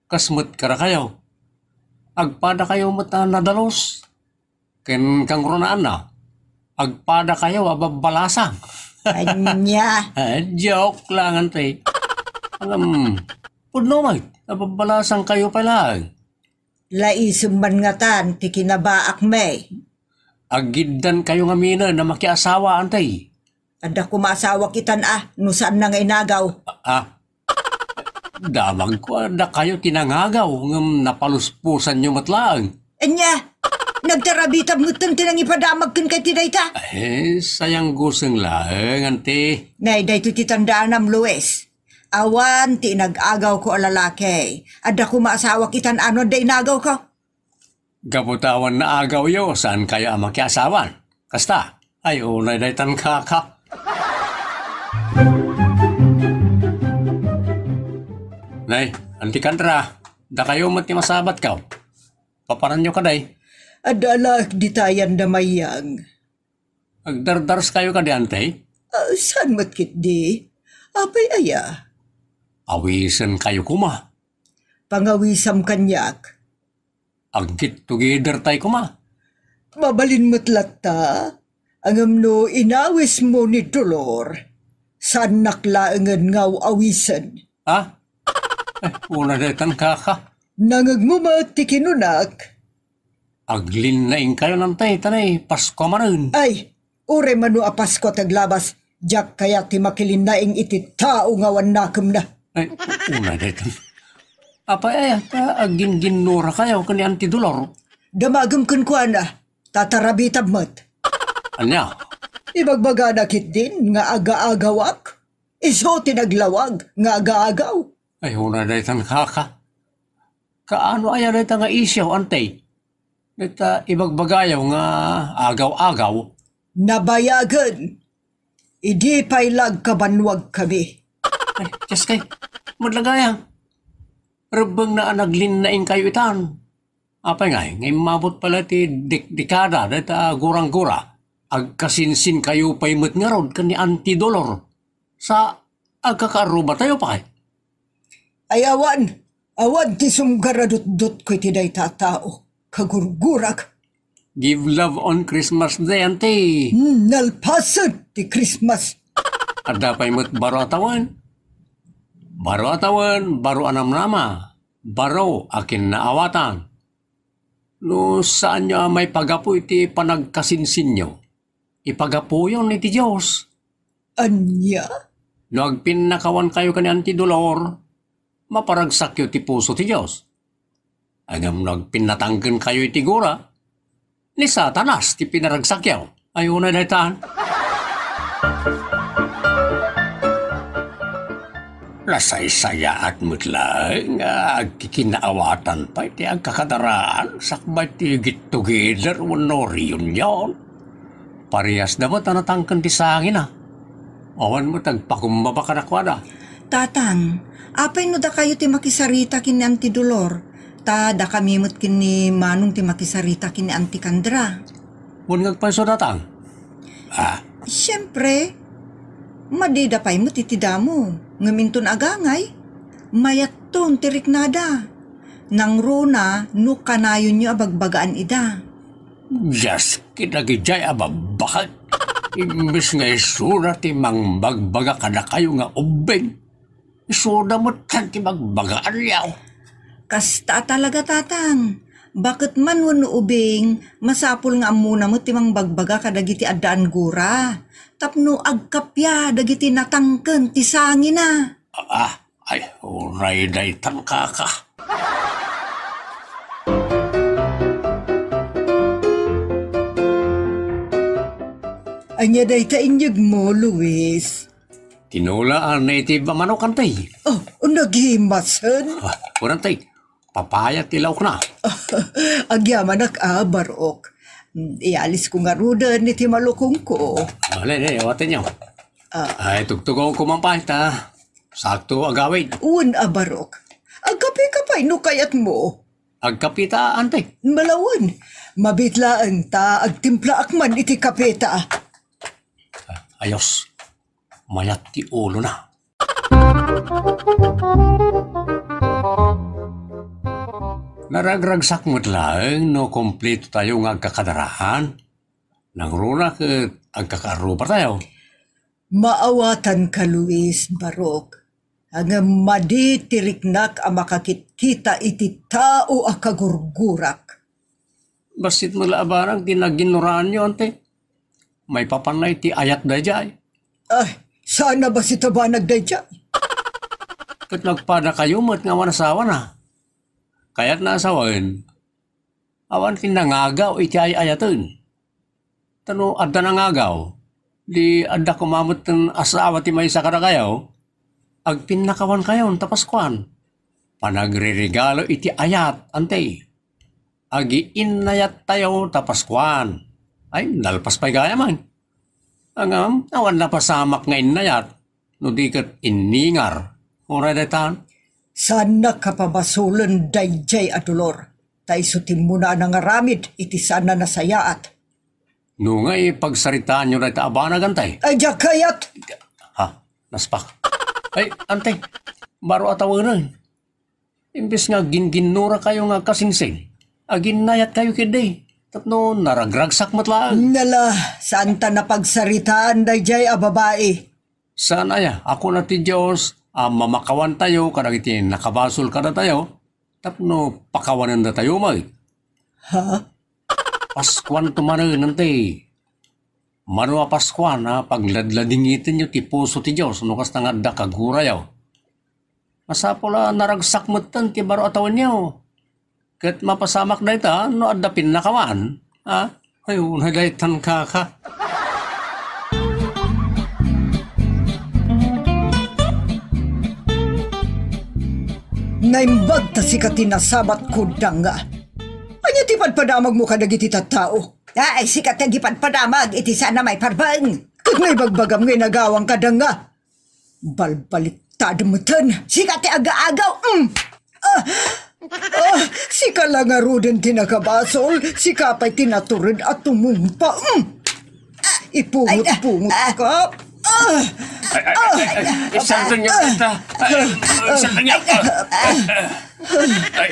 Kas met kadakayo. Agpadakayo met a nadalus. Ken kangrunaan na, agpadakayo a babbalasang. Ania? Ah, joke lang, ante. Ngem, pudno met, a babbalasangkayo pay laeng. Laisem man ngatan ti kinabaak, me. Aggiddankayo ngaminen a makiasawa, ante. Adda koma asawak itan a, no saanna nga inagaw. Ah, damagko a dakayo ti nangagaw, ngem napalusposanyo met laeng. Ania? Nagtarabitab metten ti nangipadamag kenka iti dayta? Eh, sayang guseng laeng, ante. Nay, daytoy ti tandaanam, Luis. Awan ti inag-agawko a lalaki. Adda koma asawak itan a no adda inagawko. Gapu ta awan naagawyo, saankayo a makiasawan. Kasta, ay, unay daytan, kaka. Nay, Ante Kandra, dakayo met ti masabatko. Papananyo kadi? Adda laeng ditayan da, Mayang. Agdardarskayo kadi, ante? Ah, saan met ketdi? Apay aya? Awisenkayo koma. Pangawisam kaniak. Ag-get together tay koma. Mabalin met latta, ngem no inawismo ni Dolor, saannak laengen nga aw-awisen. Ha? Eh, una daytan, kaka. Nangegmo met ti kinunak? Aglinnaingkayo, ante, ta nay, Paskua manen. Ay, uray mano a Paskua ti aglabas, diak kayat ti makilinnaing iti tao nga awan nakemna. Ay, una daytan. Apay aya ta agingginnurakayo ken ni Ante Dolor? Damagem kenkuana, ta tarabitab met. Ania? Ibagbagana ketdin nga agaagawak? Isu ti naglawag nga agaagaw. Ay, una daytan, kaka. Kaano aya dayta nga isyu, ante? Dayta ibagbagayo nga agaw-agaw? Nabayagen. Idi pay la agkabanwagkami. Ay, Diyos kay, madlagayang. Rebbengna a naglinnaingkayo itan. Apay ngay, nga immabot pala ti dik-, dekada dayta gurang-gura. Agkasinsinkayo pay met ngarud ken ni Auntie Dolor. Sa agkakaarrubatayo pay? Ay, awan, awan ti sumgar a dutdotko iti dayta a tao. Kagurgurak. Give love on Christmas Day, Auntie. Hmm, nalpasen ti Christmas. Adda pay met baro a tawen. Baro a tawen, baro a namnama, baro a kinnaawatan. No saanyo a maipagapu iti panagkasinsinyo, ipagapuyon iti Dios. Ania? No agpinnakawankayo ken ni Auntie Dolor, maparagsakyo ti puso ti Dios. Ngem no agpinnatangkenkayo iti gura, ni Satanas ti pinaragsakyo. Ay, unay daytan. Nasaysayaat met laeng nga agkikinaawatan pay ti agkakadaraan sakbay ti get together wenno reunion. Parehasda met a natangken ti sangina. Awan met agpakumbaba kadakuada. Tatang, apay no dakayo ti makisarita ken ni Auntie Dolor? Ta dakami met ken ni Manong ti makisarita ken ni Auntie Candra. Wen nga agpayso, Tatang? Ah. Siempre, madida pay met iti damo, ngem inton agangay, mayatton ti riknada. Nangruna no kanayonyo a bagbagaan ida. Dios, kadagijay a babbaket. Imbes nga isuda ti mangbagbaga kadakayo nga ubbing, isuda met ti bagbagaanyo. Kasta talaga, Tatang. Baket man wenno ubing, masapul nga ammona met ti mangbagbaga kadagiti addaan gura. Tapno agkappia dagiti natangken ti sangina. Ah, ay, uray daytan, kaka. Ania dayta inyegmo, Luis? Tinola a native a manok, Auntie. Oh, nagimasen? Ah, wen, Auntie. Papaya ti laokna. Agyamanak a, Barok. Ialisko ngaruden iti malukongko. Ah, ne, ne, awatenyo. Ah. Ay, tugtugawko man pay, ta sakto agawid. Wen a, Barok. Agkapeka pay no kayatmo. Agkapeta, Auntie? Malawen. Mabiit laeng ta agtimplaak man iti kapeta. Ayos. Mayat ti ulona. Naragragsak met laeng no kumpletotayo nga agkakadaraan. Nangruna ket agkakaarrubatayo. Maawatanka, Luis, Barok. Ngem madi ti riknak a makakitkita iti tao a kagurgurak. Bassit met la a banag ti naginnoraanyo, Auntie. Maipapan la iti ayat daydiay. Ay, saan a bassit a banag daydiay. Ket nagpadakayo met nga awan asawana. Kayatna a sawen, awan ti nangagaw iti ay-ayaten. Ta no adda nangagaw, di adda koma metten asawa ti maysa kadakayo, agpinnakawankayon ta Paskuan. Panagreregalo iti ayat, Auntie. Agiinnayattayo ta Paskuan. Ay, nalpas pay gayam. Ngem, awan napasamak nga innayat, no di ket inningar. Uray daytan? Saannak a pabasulen daydiay a dolor, ta isu ti immuna a nangaramid iti saan a nasayaat. No nga ipagsaritaanyo dayta a banag, Auntie? Ay, diak kayat! Ha? Naspak. Ay, Auntie, baro a tawenen. Imbes nga ginginnurakayo nga agkasingsing, aginnayatkayo ketdi, tapno naragragsak met laeng. Nala, saanta napagsaritaan daydiay a babai. Saan aya a kuna ti Dios a mamakawantayo kadagiti nakabasol kadatayo tapno pakawanendatayo met? Ha? Paskuanto manen, Auntie. Mano a Paskuan a pagladladingitenyo ti puso ti Dios no kasta nga adda kagurayo. Masapul a naragsak metten ti baro a tawenyo. Ket mapasamak dayta no adda pinnakawan. Ha? Ay, unay daytan, kaka. Naimbag ta sika ti nasabatko, Danga. Ania ti padpadamagmo kadagiti tattao? Ay, sika ti agipadpadamag iti saan a maiparbeng. Ket nga ibagbagam nga inagawangka, Danga. Balbaliktad metten. Sika ti agaagaw. Mm. Ah! Ah! Sika la ngaruden ti nakabasol. Sika pay ti natured a tumungpa. Mm. Ipungot-pungot ka. Ah! Ay, ay, ay, ay, ay, isardengyo dayta. Ay, isardengyo. Ay,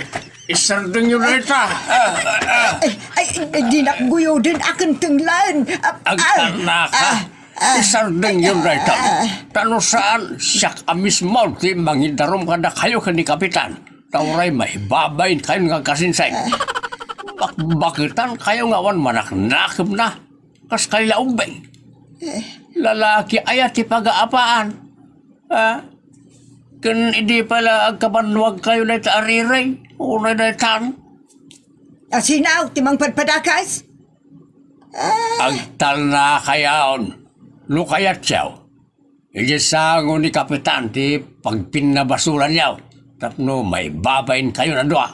isardengyo dayta. Ah, ah. Ay, ay, ay, dinak guyoden a ken tenglaen. Ah, ah, agtarnaka. Ah. Isardengyon dayta. Ta no saan, siak a mismo ti mangidarum kadakayo ken ni Kapitan. Ta uray maibabainkayon nga agkasingsing. Bakbaketankayo nga awan manaknakemna. Kas kalilaubbing. Lalaki aya ti pagaapaan? Ha? Ken idi pala agkabannuagkayo dayta a rirey, unay daytan? Asinaw ti mangpadpadakas? Agtalnakayon, no kayatyo. Idiay sango ni Kapitan ti pagpinnabasulanyo tapno maibabainkayon a dua.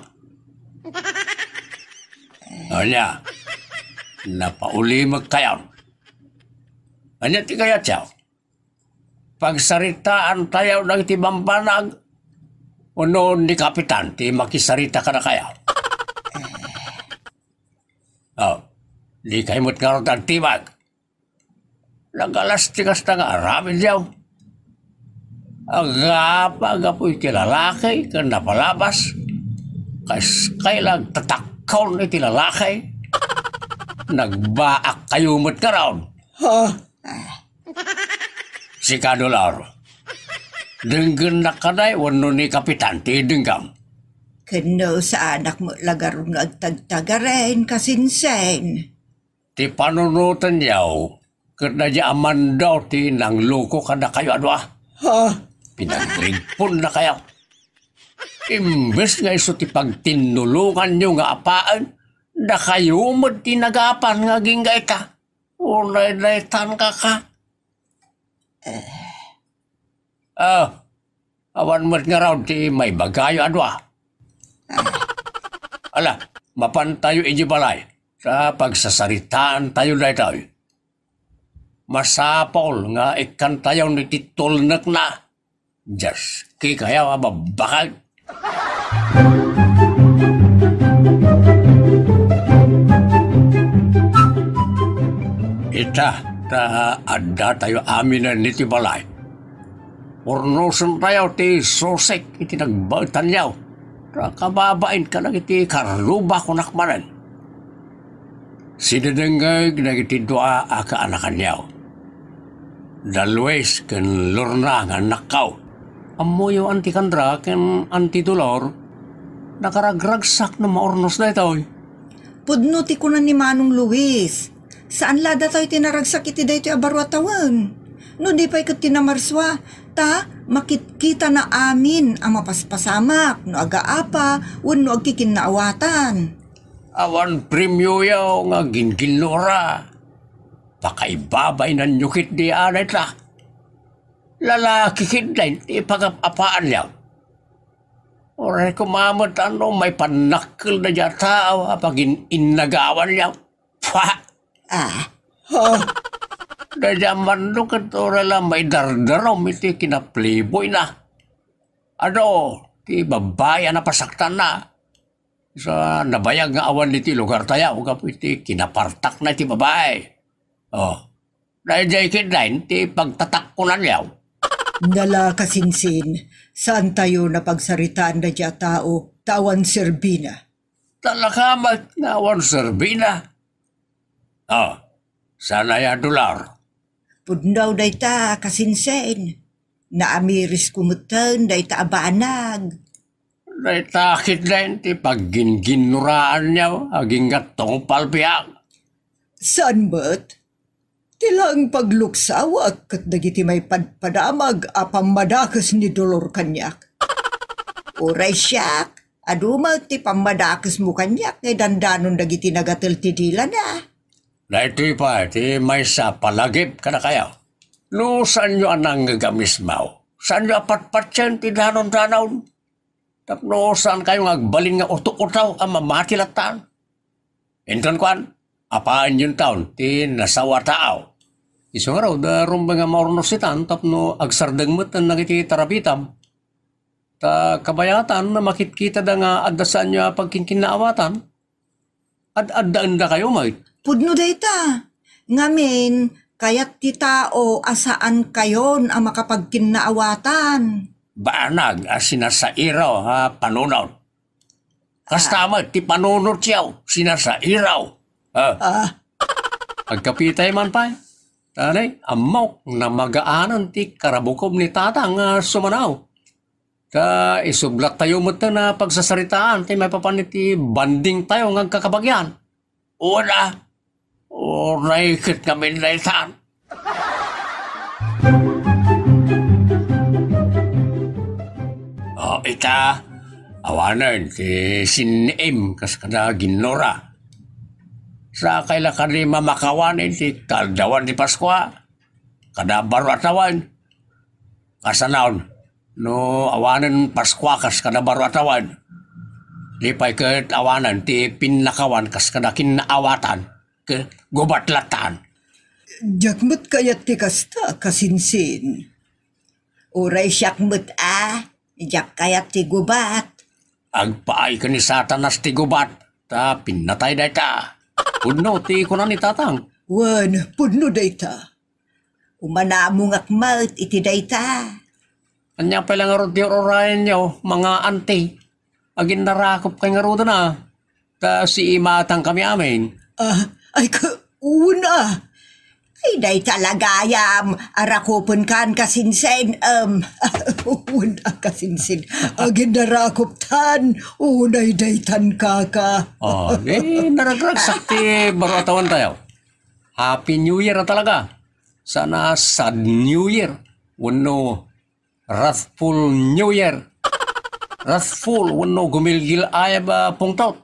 Ania, napaulimekkayon. Ania ti kayatyo? Pagsaritaantayo dagiti bambanag, wenno ni Kapitan ti makisarita kadakayo? Oh, dikayo met ngarud agtibag. Nagalas ti kasta nga aramidyo. Agapa gapu iti lalaki ken napalabas. Kas kay la agtatakkon iti lalaki. Nagbaakkayo met ngarud. Ha? Sika, Dolor. Denggennak kadi wenno ni Kapitan ti denggem? Ken no saanak met la ngarud nga agtagtagaren, kasinsin. Ti panunotenyo ket daydiay a mando ti nangloko kadakayo a dua. Ha? Pinagripponnakayo. Imbes nga isu ti pagtinnulonganyo nga apaen, dakayo met ti nagapan nga agingga ita. Unay daytan, kaka. Ah, awan met ngarud ti maibagayo a dua. Ala, mapantayo idiay balay ta pagsasaritaantayo daytoy. Masapul nga ikkantayon iti tulnekna. Diay kikayo a babbakag. Ita, ta addatayo aminen iti balay. Urnosentayo ti susik iti nagbaetanyo. Ta kababain kadagiti karruba, kunak manen. Sidedengngeg dagiti dua a kaanakanyo, da Luis ken Lorna nga annakko. Ammoyo, Anti Candra ken Anti Dolor, nakaragragsak no maurnos daytoy. Pudno ti kuna ni Manong Luis. Saan la datoy ti naragsak iti daytoy a baro a tawen. No di pay ket ti namarsua, ta makitkitana amin a mapaspasamak no agaapa wenno agkikinnaawatan. Awan premioyo nga ginginnura. Pakaibabainanyo ketdi a dayta. Lalaki ketdin ti pagap-apaanyo. Uray koma met no maipannakkel daydiay a tao a pagin-innagawanyo. Pah! Ah. Ha? Daydiay a mando ket uray la maidardarum iti kinaplayboyna. Adu ti babbai a napasaktanna. Sa nabayag nga awan iti lugartayo gapu iti kinapartakna iti babai. Oh, daydiay ketdin ti pagtatakkonanyo. Nala, kasinsin, saantayo a pagsaritaan daydiay a tao ta awan serbina. Talakamat nga awan serbina. Oh, saan aya, Dolor? Pudno dayta, kasinsin. Naamirisko metten dayta a banag. Dayta ketdin ti pagginginnuraanyo agingga tungpal biag. Saan met? Ti laeng pagluksawek ket dagiti maipadpadamag a pammadakes ni Dolor kaniak. Uray siak, adu met ti pammadakesmo kaniak nga idandanon dagiti nagatel ti dilana. Daytoy pay ti maysa a palagip kadakayo. No saanyo a nangngeg a mismo, saanyo a patpatien ti danondanon. Tapno saankayo nga agbalin nga uto-uto a mamati lattan. Inton kuan, apaanyonton ti nasawa a tao. Isu ngarud, rumbeng a maurnos itan tapno agsardeng metten dagiti tarabitam. Ta kabayatan, makitkitada nga adda saanyo a pagkinkinnaawatan. Ad-addaendakayo met. Pudno dayta. Ngamin, kayat ti tao a saankayon a makapagkinnaawatan. Banag a sinasairo a panunot. Kasta met ti panunotyo, sinasairo. Ah. Ah. Agkapitay man pay. Tanay, ammok, namagaanan ti karabukom ni Tatang a sumanaw. Ta isublattayo metten a pagsasaritaan ti maipapan iti bandingtayo nga agkakabagian. Wen a, uray ket ngamin daytan. Ita, awanen ti sinniim kas kada ginnura. Sakay la kadi mamakawan iti kaaldawan ti Paskua, kada baro a tawen. Kasanaon, no awanen Paskua kas kada baro a tawen, di pay ket awanen ti pinnakawan kas kada kinnaawatan, ket gubat latan. Diak met kayat ti kasta, kasinsin. Uray siak met a, diak kayat ti gubat. Agpaay ken ni Satanas ti gubat, ta pinnatay dayta. Pudno ti kuna ni Tatang. Wen, pudno dayta. Umanamongak met iti dayta. Ania pay la ngarud ti ur-urayenyo, mga anti? Aginnarakop kay ngaruden a, ta siimatang kami amin. Ah, ay, ka-, una. Ay, dayta la gayam, arakopen kan kasinsin, em, una kasinsin. Aginnarakop tan, unay daytan kaka. Oh, eh, naragragsak ti baro a tawen tayo. Happy New Year a talaga. Sana sad New Year. Wenno Wrathful New Year. Wrathful wenno gumilgil-ayab a pungtot.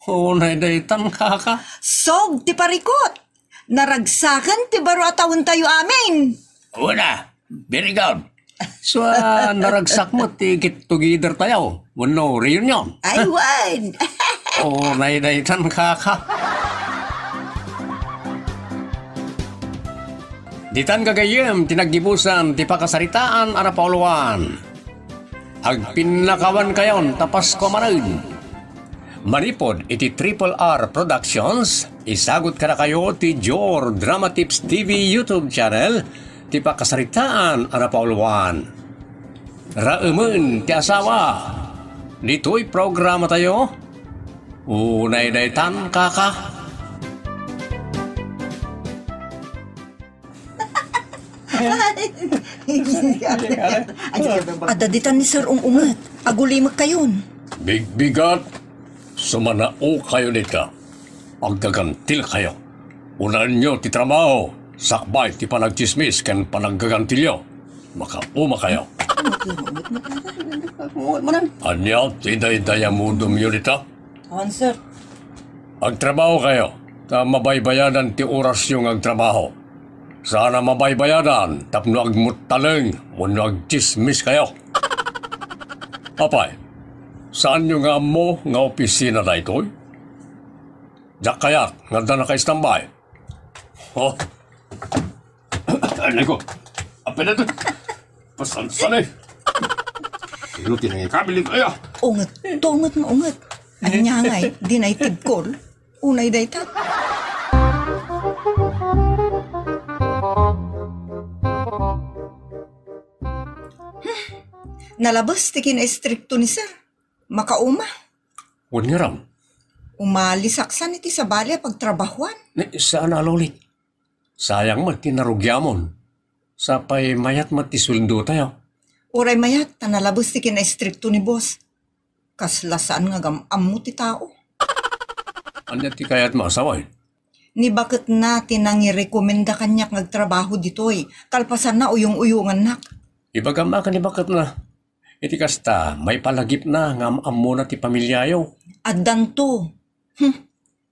Unay daytan, kaka. Sog ti parikut! Naragsaken ti baro a tawen tayo amin! Una, very good. So, ah, naragsak met ti get together tayo. Wenno reunion. Ay, wen! Unay daytan, kaka. Ditan gagayyem ti naggibusan ti pakasaritaan a napauluan. Agpinnakawankayon ta Pasko manen. Manipud iti Triple R Productions, isagut kadakayo ti Jor Drama Tips T V YouTube channel ti pakasaritaan a napauluan. Raemen ti asawa. Ditoy programatayo, unay daytan, kaka. Adda ditan ni Sir Ung-unget. Agulimekkayon. Bigbigat, sumanaokayo dita. Aggagantilkayo. Unaenyo ti trabaho, sakbay ti panagtsismis ken panaggagantilyo. Makaumakayo. Ania ti daydayamudomyo dita? Awan, sir. Agtrabahokayo, ta mabaybayadan ti orasyo nga agtrabaho. Saan a mabaybayadan tapno agmuttaleng wenno agtsismiskayo. Apay, saanyo nga ammo nga opisina daytoy? Diak kayat nga adda nakaistambay. Oh. Anay ko. Apay na to? Pasansan eh. Sino ti nangikabilin kaya? Unget, tunget nga unget. Ania ngay, di na itibkol. Unay dayta. Hmm. Nalabes ti kinaistrikto ni Sir. Makauma. Wen ngarud. Umalisak san iti sabali a pagtrabahuan. Ne, saan a lulit. Sayang met ti narugiamon. Sapay mayat met ti sueldotayo. Uray mayat, ta nalabes ti kinaistrikto ni boss. Kasla saan nga agam-ammo ti tao. Ania ti kayatmo a sawen? Ni baketna ti nangirekomenda kaniak nga agtrabaho ditoy. Kalpasanna, uyong-uyongannak. Ibagam a ken ni baketna. Iti kasta, maipalagipna nga am-ammona ti pamiliayo. Addanto. Hmm.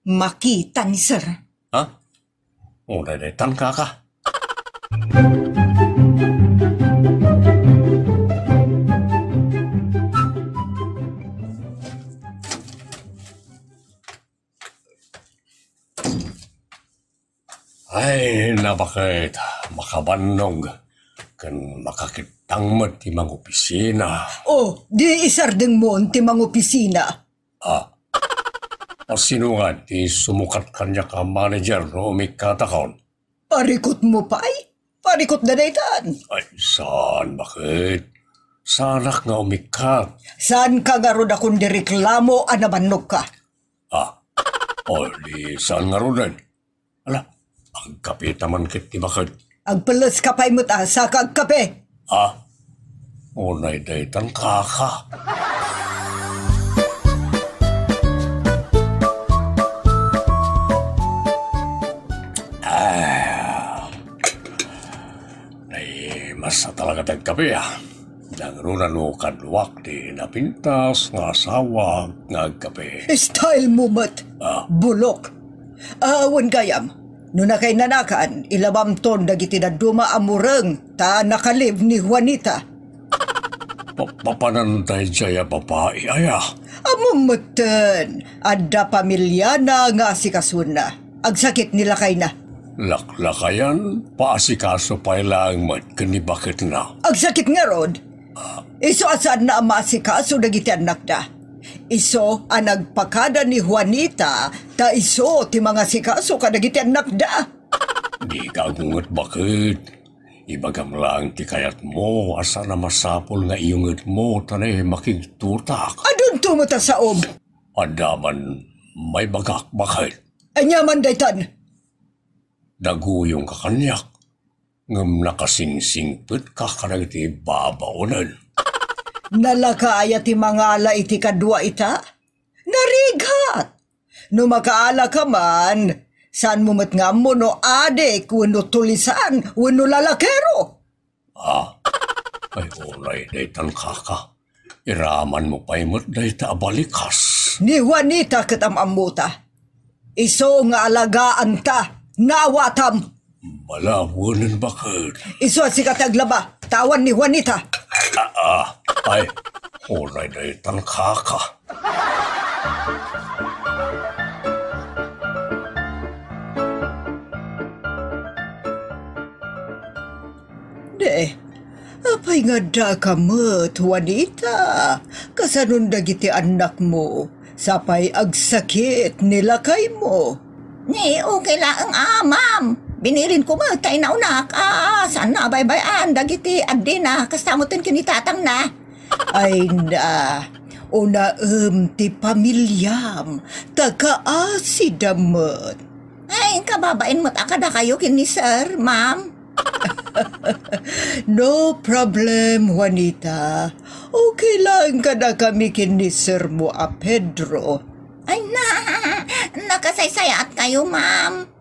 Makita ni Sir. Ha? Unay daytan, kaka. Ay, nabaket, makabannog, ken makakittang met ti mangopisina. Oh, di isardengmon ti mangopisina. Ah, a, sino nga ti sumukat kaniak a manager no umikkatakon? Parikutmo pay? Parikutda daytan. Ay, saan, baket? Saanak nga umikkat. Saanka ngarud a kundi reklamo a nabannogka? Ah, o, di saan ngaruden? Ala, agkapeta man ket ti baket. Agpelleska pay met a, saka agkape. Ah, unay daytan, kaka. Ah, nay, mas talaga ti agkape, ah. Nangruna no kaduak ti napintas nga asawak nga agkape. Style mo met. Ah. Bulok. Ah, wen gayam, no nakainanakan, ilabamton dagiti dadduma a mureng ta nakalive ni Juanita. Pa-, papanan daydiay a babai, aya? Ammom metten, adda pamiliana nga asikasona. Agsakit ni lakayna. Laklakayan, paasikaso pay laeng met ken ni baketna. Agsakit ngarud. Isu a saanna a maasikaso dagiti annakda. Isu a nagpakada ni Juanita, ta isu ti mangasikaso kadagiti annakda. Dika agunget, baket. Ibagam laeng ti kayatmo a saan a masapul nga iyungetmo ta ne makigtutak. Adunto met a saom. Adda man maibagak, baket. Ania man daytan? Naguyongka kaniak, ngem nakasingsingpetka kadagiti babaonen. Nalaka aya ti mangala iti kadua ita? Narigat! No makaalaka man, saanmo met nga ammo no adik wenno tulisan wenno lalakero. Ah, ay, unay daytan, kaka. Iramanmo pay met dayta a balikas. Ni Juanita ket am-ammota. Isu nga alagaanta, naawatam. Malawenen, baket. Isu a sika ti aglaba, ta awan ni Juanita. Ah, ah, ay, unay daytan, kaka. Ne, apay nga addaak met, Juanita? Kasanon dagiti annakmo? Sapay agsakit ni lakaymo. Ni, okay laeng a, ma'am. Binilinko met ta inaunak a saanna a baybay-an dagiti addina, kasta metten ken ni tatangna. Ay na, unaem ti pamiliam, ta kaasida met. Ay, kababain met a kadakayo ken ni sir, ma'am. No problem, Juanita. Okay lang kadakami ken ni sir mo a Pedro. Ay na, nakasaysayaat kayo, ma'am.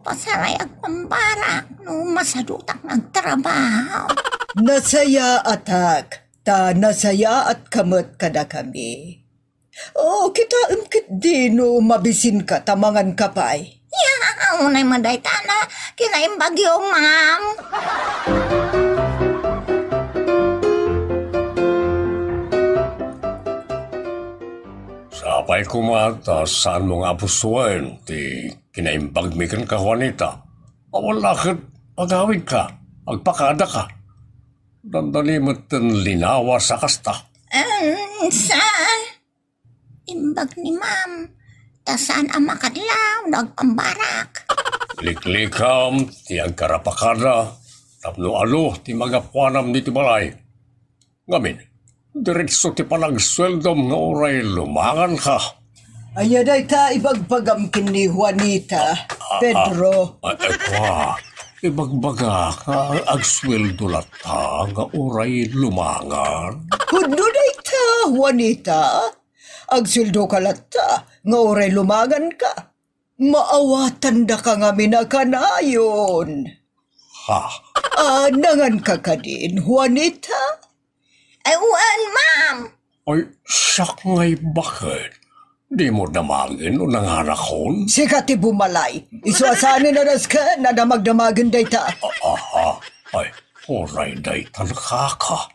Pasaray agpambarak no masadutak nga agtrabaho. Nasayaatak, ta nasayaatka met kadakami. O, kitaem ketdi no mabisinka ta manganka pay. Ya, unay madaytana, kinaimbagyo, ma'am. Sapay koma ta saanmo nga apusuen ti kinaimbagmi kenka, Juanita. Awan la ket agawidka, agpakadaka. Dandani metten linawas a kasta. Em, sa, imbag ni ma'am, ta saan a makadlaw no agpambarak. Liklikam ti agkarapakada tapno adu ti magapuanam ditoy balay. Ngamin, diretso ti panagsueldom nga uray lumanganka. Aya dayta ibagbagam ken ni Juanita, ah, Pedro? Ah, ah, kua, ibagbagak nga agsueldo latta nga uray lumangan. Pudno dayta, Juanita. Agsueldoka latta nga uray lumanganka. Maawatandaka ngamin a kanayon. Ha? Ah, nanganka kadin, Juanita? Ay, wen, ma'am. Ay, siak ngay baket. Dimo damagen no nanganakon? Sika ti bumalay. Isu a saan a nasken a damagdamagen dayta. Ah, ah, ah. Ay, uray daytan, kaka.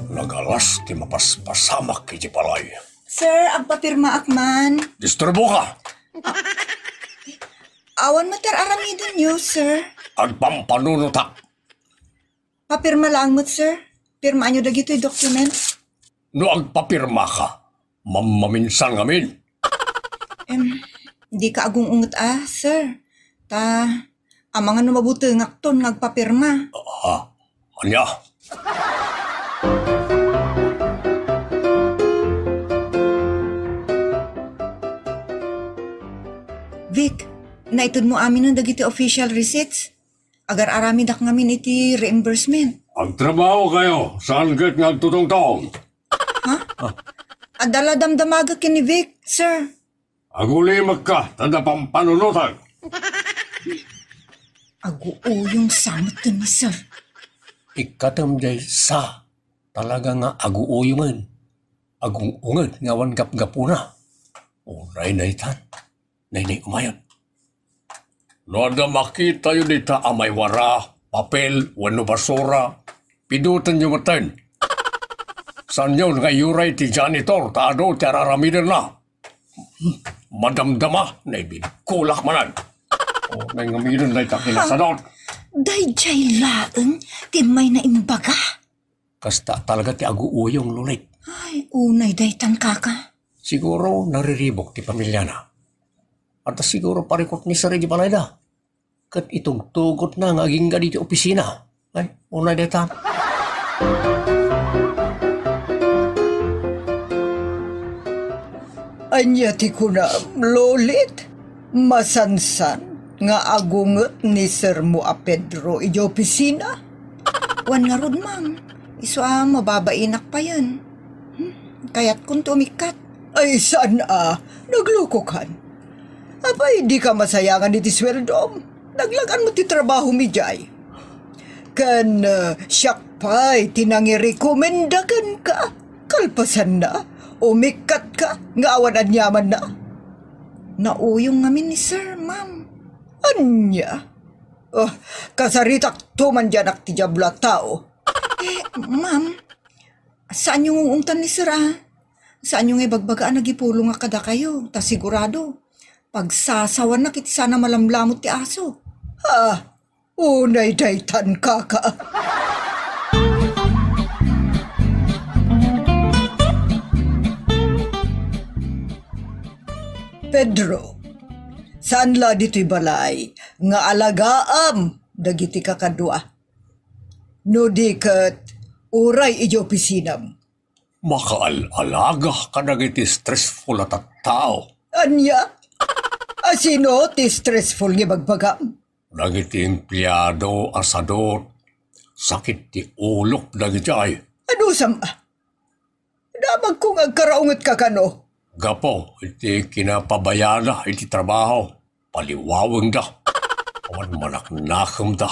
Nagalas ti mapaspasamak iti balay. Sir, agpapirmaak man. Disturboka! Awan met ti ar-aramidenyo, sir. Agpampanunotak. Papirma laeng met, sir. Pirmaanyo dagitoy document. No agpapirmaka, mammaminsan ngamin. Em, dika agung-unget a, sir. Ta, amangan no mabutengakton nga agpapirma. Ah, ania? Vic, naitedmo aminen dagiti official receipts. Agar-aramidak ngamin iti reimbursement. Agtrabaho kayo, saan ket nga agtutungtong? Ha? Adda la damdamagek ken ni Vic, sir. Agulimekka, ta adda pampanunotek. Aguuyong sa metten ni Sir. Ikkatem jay sa, talaga nga aguuyongen. Agung-unget nga awan gapgapuna. Unay daytan. Nay, nay, umayon. No adda makitayo dita a maiwara, papel, wenno basura, pidutenyo metten. Saanyo nga iyuray ti janitor ta adu ti ar-aramidenna. Madamdama, naibigkulak manen. O, nay ngaminen dayta kinasadot. Dayjay laeng ti mayna imbaga. Kasta talaga ti aguuyong, Lolit. Ay, unay daytan, kaka. Siguro nariribuk ti pamiliana. Adda siguro parikut ni Sir iti balayda. Ket itugtugotna nga agingga diti opisina. Ay, unay daytan. Ania ti kunam, Lolit? Masansan nga agunget ni sermo a Pedro idiay opisina? Wen ngarud, ma'am, isu a mababainak payen. Hmm, kayatkonto umikkat. Ay, saan a? Naglukokan. Apay, dika masayangan iti suweldom? Naglagan mo ti trabahom idiay. Ken, eh, siak pay ti nangirekomenda kenka. Kalpasanna, umikkatka nga awan aniamanna. Nauyong ngamin ni Sir, ma'am. Ania? Oh, kasaritakto man diay anak ti Diablo a tao. Eh, ma'am, saanyo nga ungtan ni Sir, ah? Saanyo nga ibagbaga a nagipulongak kadakayo, ta sigurado, pagsasawanak iti saan a malamlamut ti aso. Ah, unay daytan, kaka. Pedro, saan la ditoy balay nga alagaam dagiti kakadua? No di ket, uray idiay opisinam. Makaal-alaga kadagiti stressful a tattao. Ania? A sino ti stressful nga ibagbagam? Dagiti empleado a sadot, sakit ti ulok dagiti ay. Anusam a? Damagko nga agkaraungetka kano. Gapu iti kinapabayada iti trabaho, paliwawengda. Awan manaknakemda.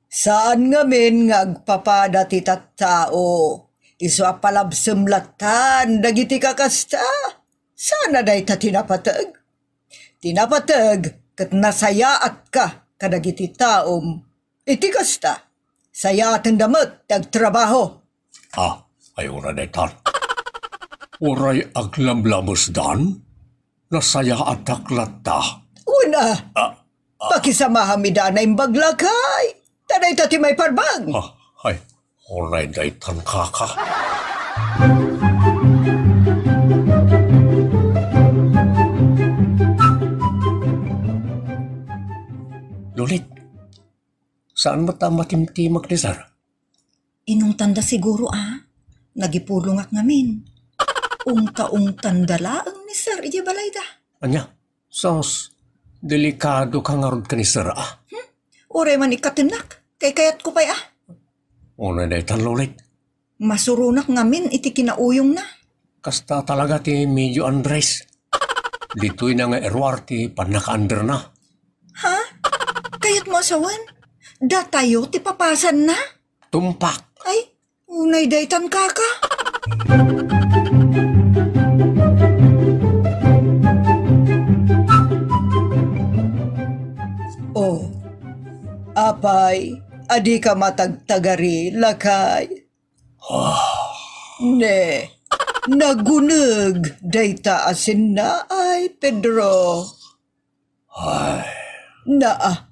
Saan ngamin nga agpapada ti tattao. Isu a palabsem lattan dagiti kakasta. Saan a dayta ti napateg? Ti napateg ket nasayaatka kadagiti taom. Iti kasta, sayaatenda met ti agtrabaho. Ah, ay, uray daytan. Uray aglablamesdan, nasayaatak latta. Wen a, ah, ah, pakisamaham ida a naimbag lakay. Ta dayta ti maiparbeng. Ah, ay, uray daytan, kaka. Lolit, saan met a matimtimek ni Sir? Inungtanda siguro a nagipulongak ngamin. Ungta-ungtanda laeng ni Sir idiay balayda. Ania? Sus, delikadoka ngarud ken ni Sir a. Hmm? Uray man ikkatennak, kaykayatko pay a. Unay daytan, Lolit. Masuronak ngamin iti kinauyongna. Kasta talaga ti medio Andres. Ditoyna nga iruar ti pannakaanderna. Ha? Kayatmo a sawen? Datayo ti papasanna? Tumpak. Ay, unay daytan, kaka. Oh, apay, adika matagtagari, lakay. Ah. Ne, naguneg dayta a sinnaay, Pedro. Ay. Naa.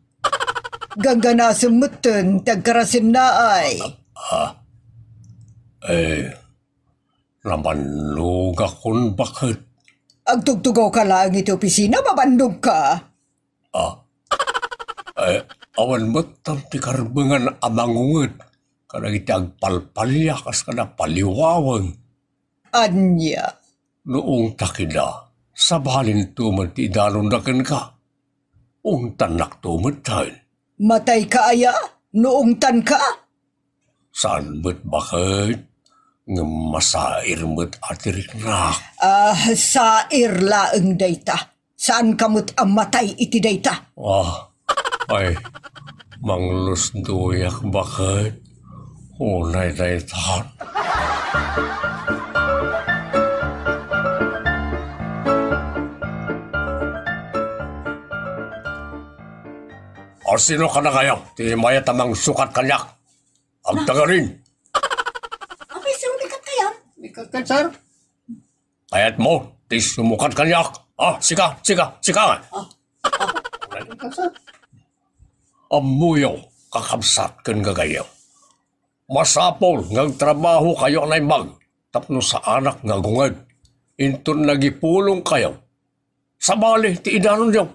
Gangganasem metten ti agkarasinnaay. Ah. Eh, namannogakon baket. Agtugtugawka laeng iti opisina, mabannogka. Ah. Eh, awan met ti karbengan a mangunget kadagiti agpalpalia kas kada paliwaweng. Ania? No ungtak ida, sabalinto met ti idanonda kenka. Ungtannakto metten. Matayka aya no ungtanka? Saan met baket ngem masair met a ti riknak. Ah, sair laeng dayta. Saanka met a matay iti dayta. Ah, ay, Manglusdoyak baket. Unay daytan. O sino kadakayo ti mayat a mangsukat kaniak? Agtagarin. Apay, sir, umikat kayo? Umikat ka, sir? Kayatmo ti sumukat kaniak? Ah, sika, sika, sika. Ah, ah, umikat, sir. Ammoyo, kakabsat ken gagayyem. Masapul nga agtrabahokayo a naimbag tapno saanak nga agunged. Inton nagipulongkayo, sabali ti idanonyo.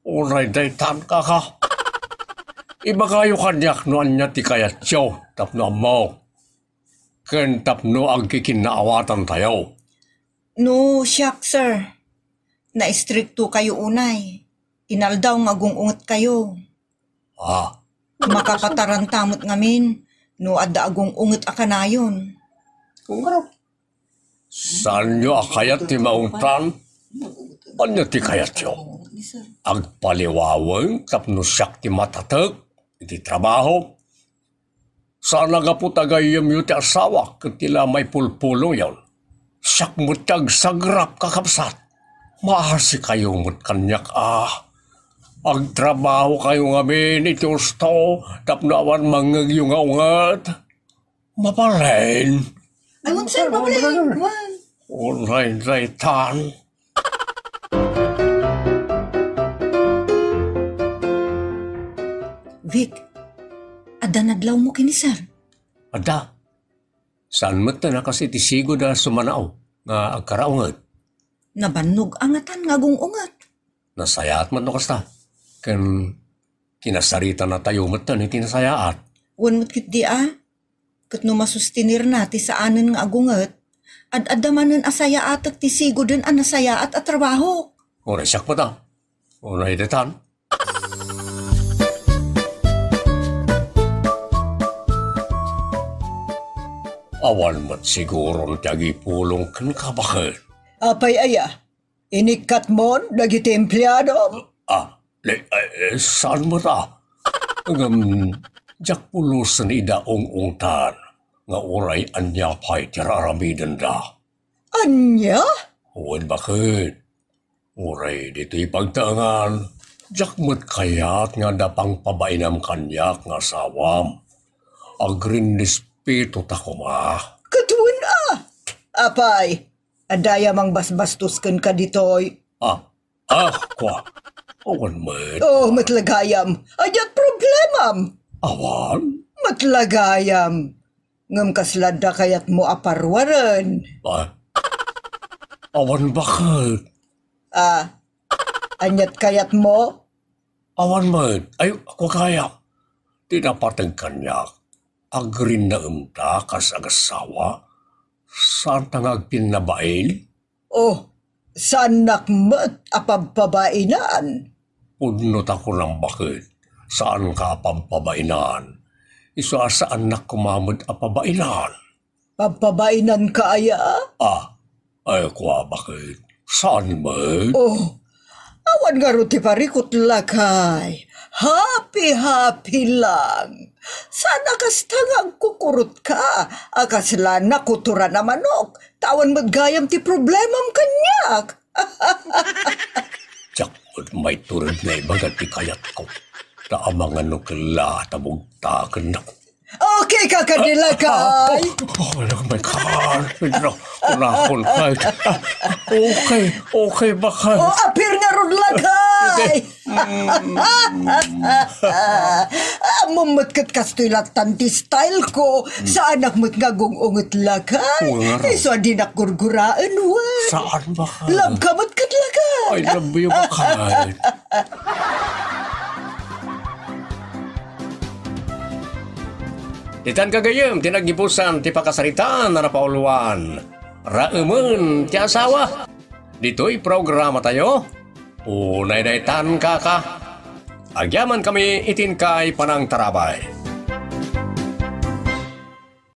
Unay daytan, kaka. Ibagayo kaniak no ania ti kayatyo tapno ammok, ken tapno agkikinnaawatantayo. No siak, sir, naistriktokayo unay. Inaldaw nga agung-ungetkayo. Ah. Makapataranta met ngamin no adda agung-unget a kanayon. Kung ano? Saanyo a kayat ti maungtan? Ania ti kayatyo? Agpaliwaweng tapno siak ti matatek iti trabaho? Saan a gapu ta gayyemyo ti asawak ket ti la maipulpulongyon. Siak met ti agsagrap, kakabsat. Maasikayo met kaniak a agtrabahokayo ngamin iti husto tapno awan mangngegyo nga unget. Mabalin. Ay, wen, sir, mabalin. Wen. Unay daytan. Vic, adda nadlawmo ken ni sir? Adda. Saan met a kas iti sigud a sumanao nga agkaraunget. Nabannog a ngatan nga agung-unget. Nasayaat met no kasta. Ken kinasaritanatayo met iti nasayaat. Wen met ketdi a. Ket no masustenirna ti saanen nga agunget, ad-adda manen a sayaatek ti siguden a nasayaat a trabaho. Uray siak met a. Unay daytan. Awan met siguron ti agipulong kenka, baket. Apay aya? Inikkatmon dagiti empleadom? Ah, eh, eh, saan met a? Ngem, diak pulosen ida ung-ungtan nga uray ania pay ti ar-aramidenda. Ania? Wen, baket. Uray ditoy pagtaengan, diak met kayat nga adda pangpabainam kaniak nga asawam. Agrinrespetota koma. Ket wen a? Apay, adda aya mangbasbastos kenka ditoy? Ah, ah, kua. Awan met. Oh, met la gayam. Ania ti problemam? Awan. Met la gayam. Ngem kasla adda kayatmo a paruaren? Ah, awan, baket. Ah, ania ti kayatmo? Awan met. Ay, kua gayam. Ti napateg kaniak, agrinnaemta kas agasawa. Saanta nga agpinnabain? Oh, saannak met a pabpabainan? Pudno ta kunam, baket, saanka a pabpabainan. Isu a saannak koma met a pabainan. Pabpabainanka aya? Ah, ay, kua, baket, saan met? Oh, awan ngarud ti parikut, lakay. Happy-happy lang. Saan a kasta nga agkukurotka a kasla nakutoran a manok, ta awan met gayam ti problemam kaniak. Diak met maitured nga ibaga ti kayatko, ta amangan no kella ta bugtakennak. Okay ka kadi, lakay? Ah, oh, oh, oh my God. No, kunakon, ay. Ah, okay, okay, baket. Oh, apir ngarud, lakay. Ammom met ket kastoy lattan ti style ko. Saanak met nga agung-unget, lakay. Wen ngarud. Isu a dinak gurguraen, wen. Saan, baket? Love ka met ket, lakay. I love you, baket. Ditan gagayyem ti naggibusan ti pakasaritaan a napauluan, Raemen ti Asawa. Ditoy programatayo, Unay daytan, kaka. Agyamankami iti inkay panangtarabay.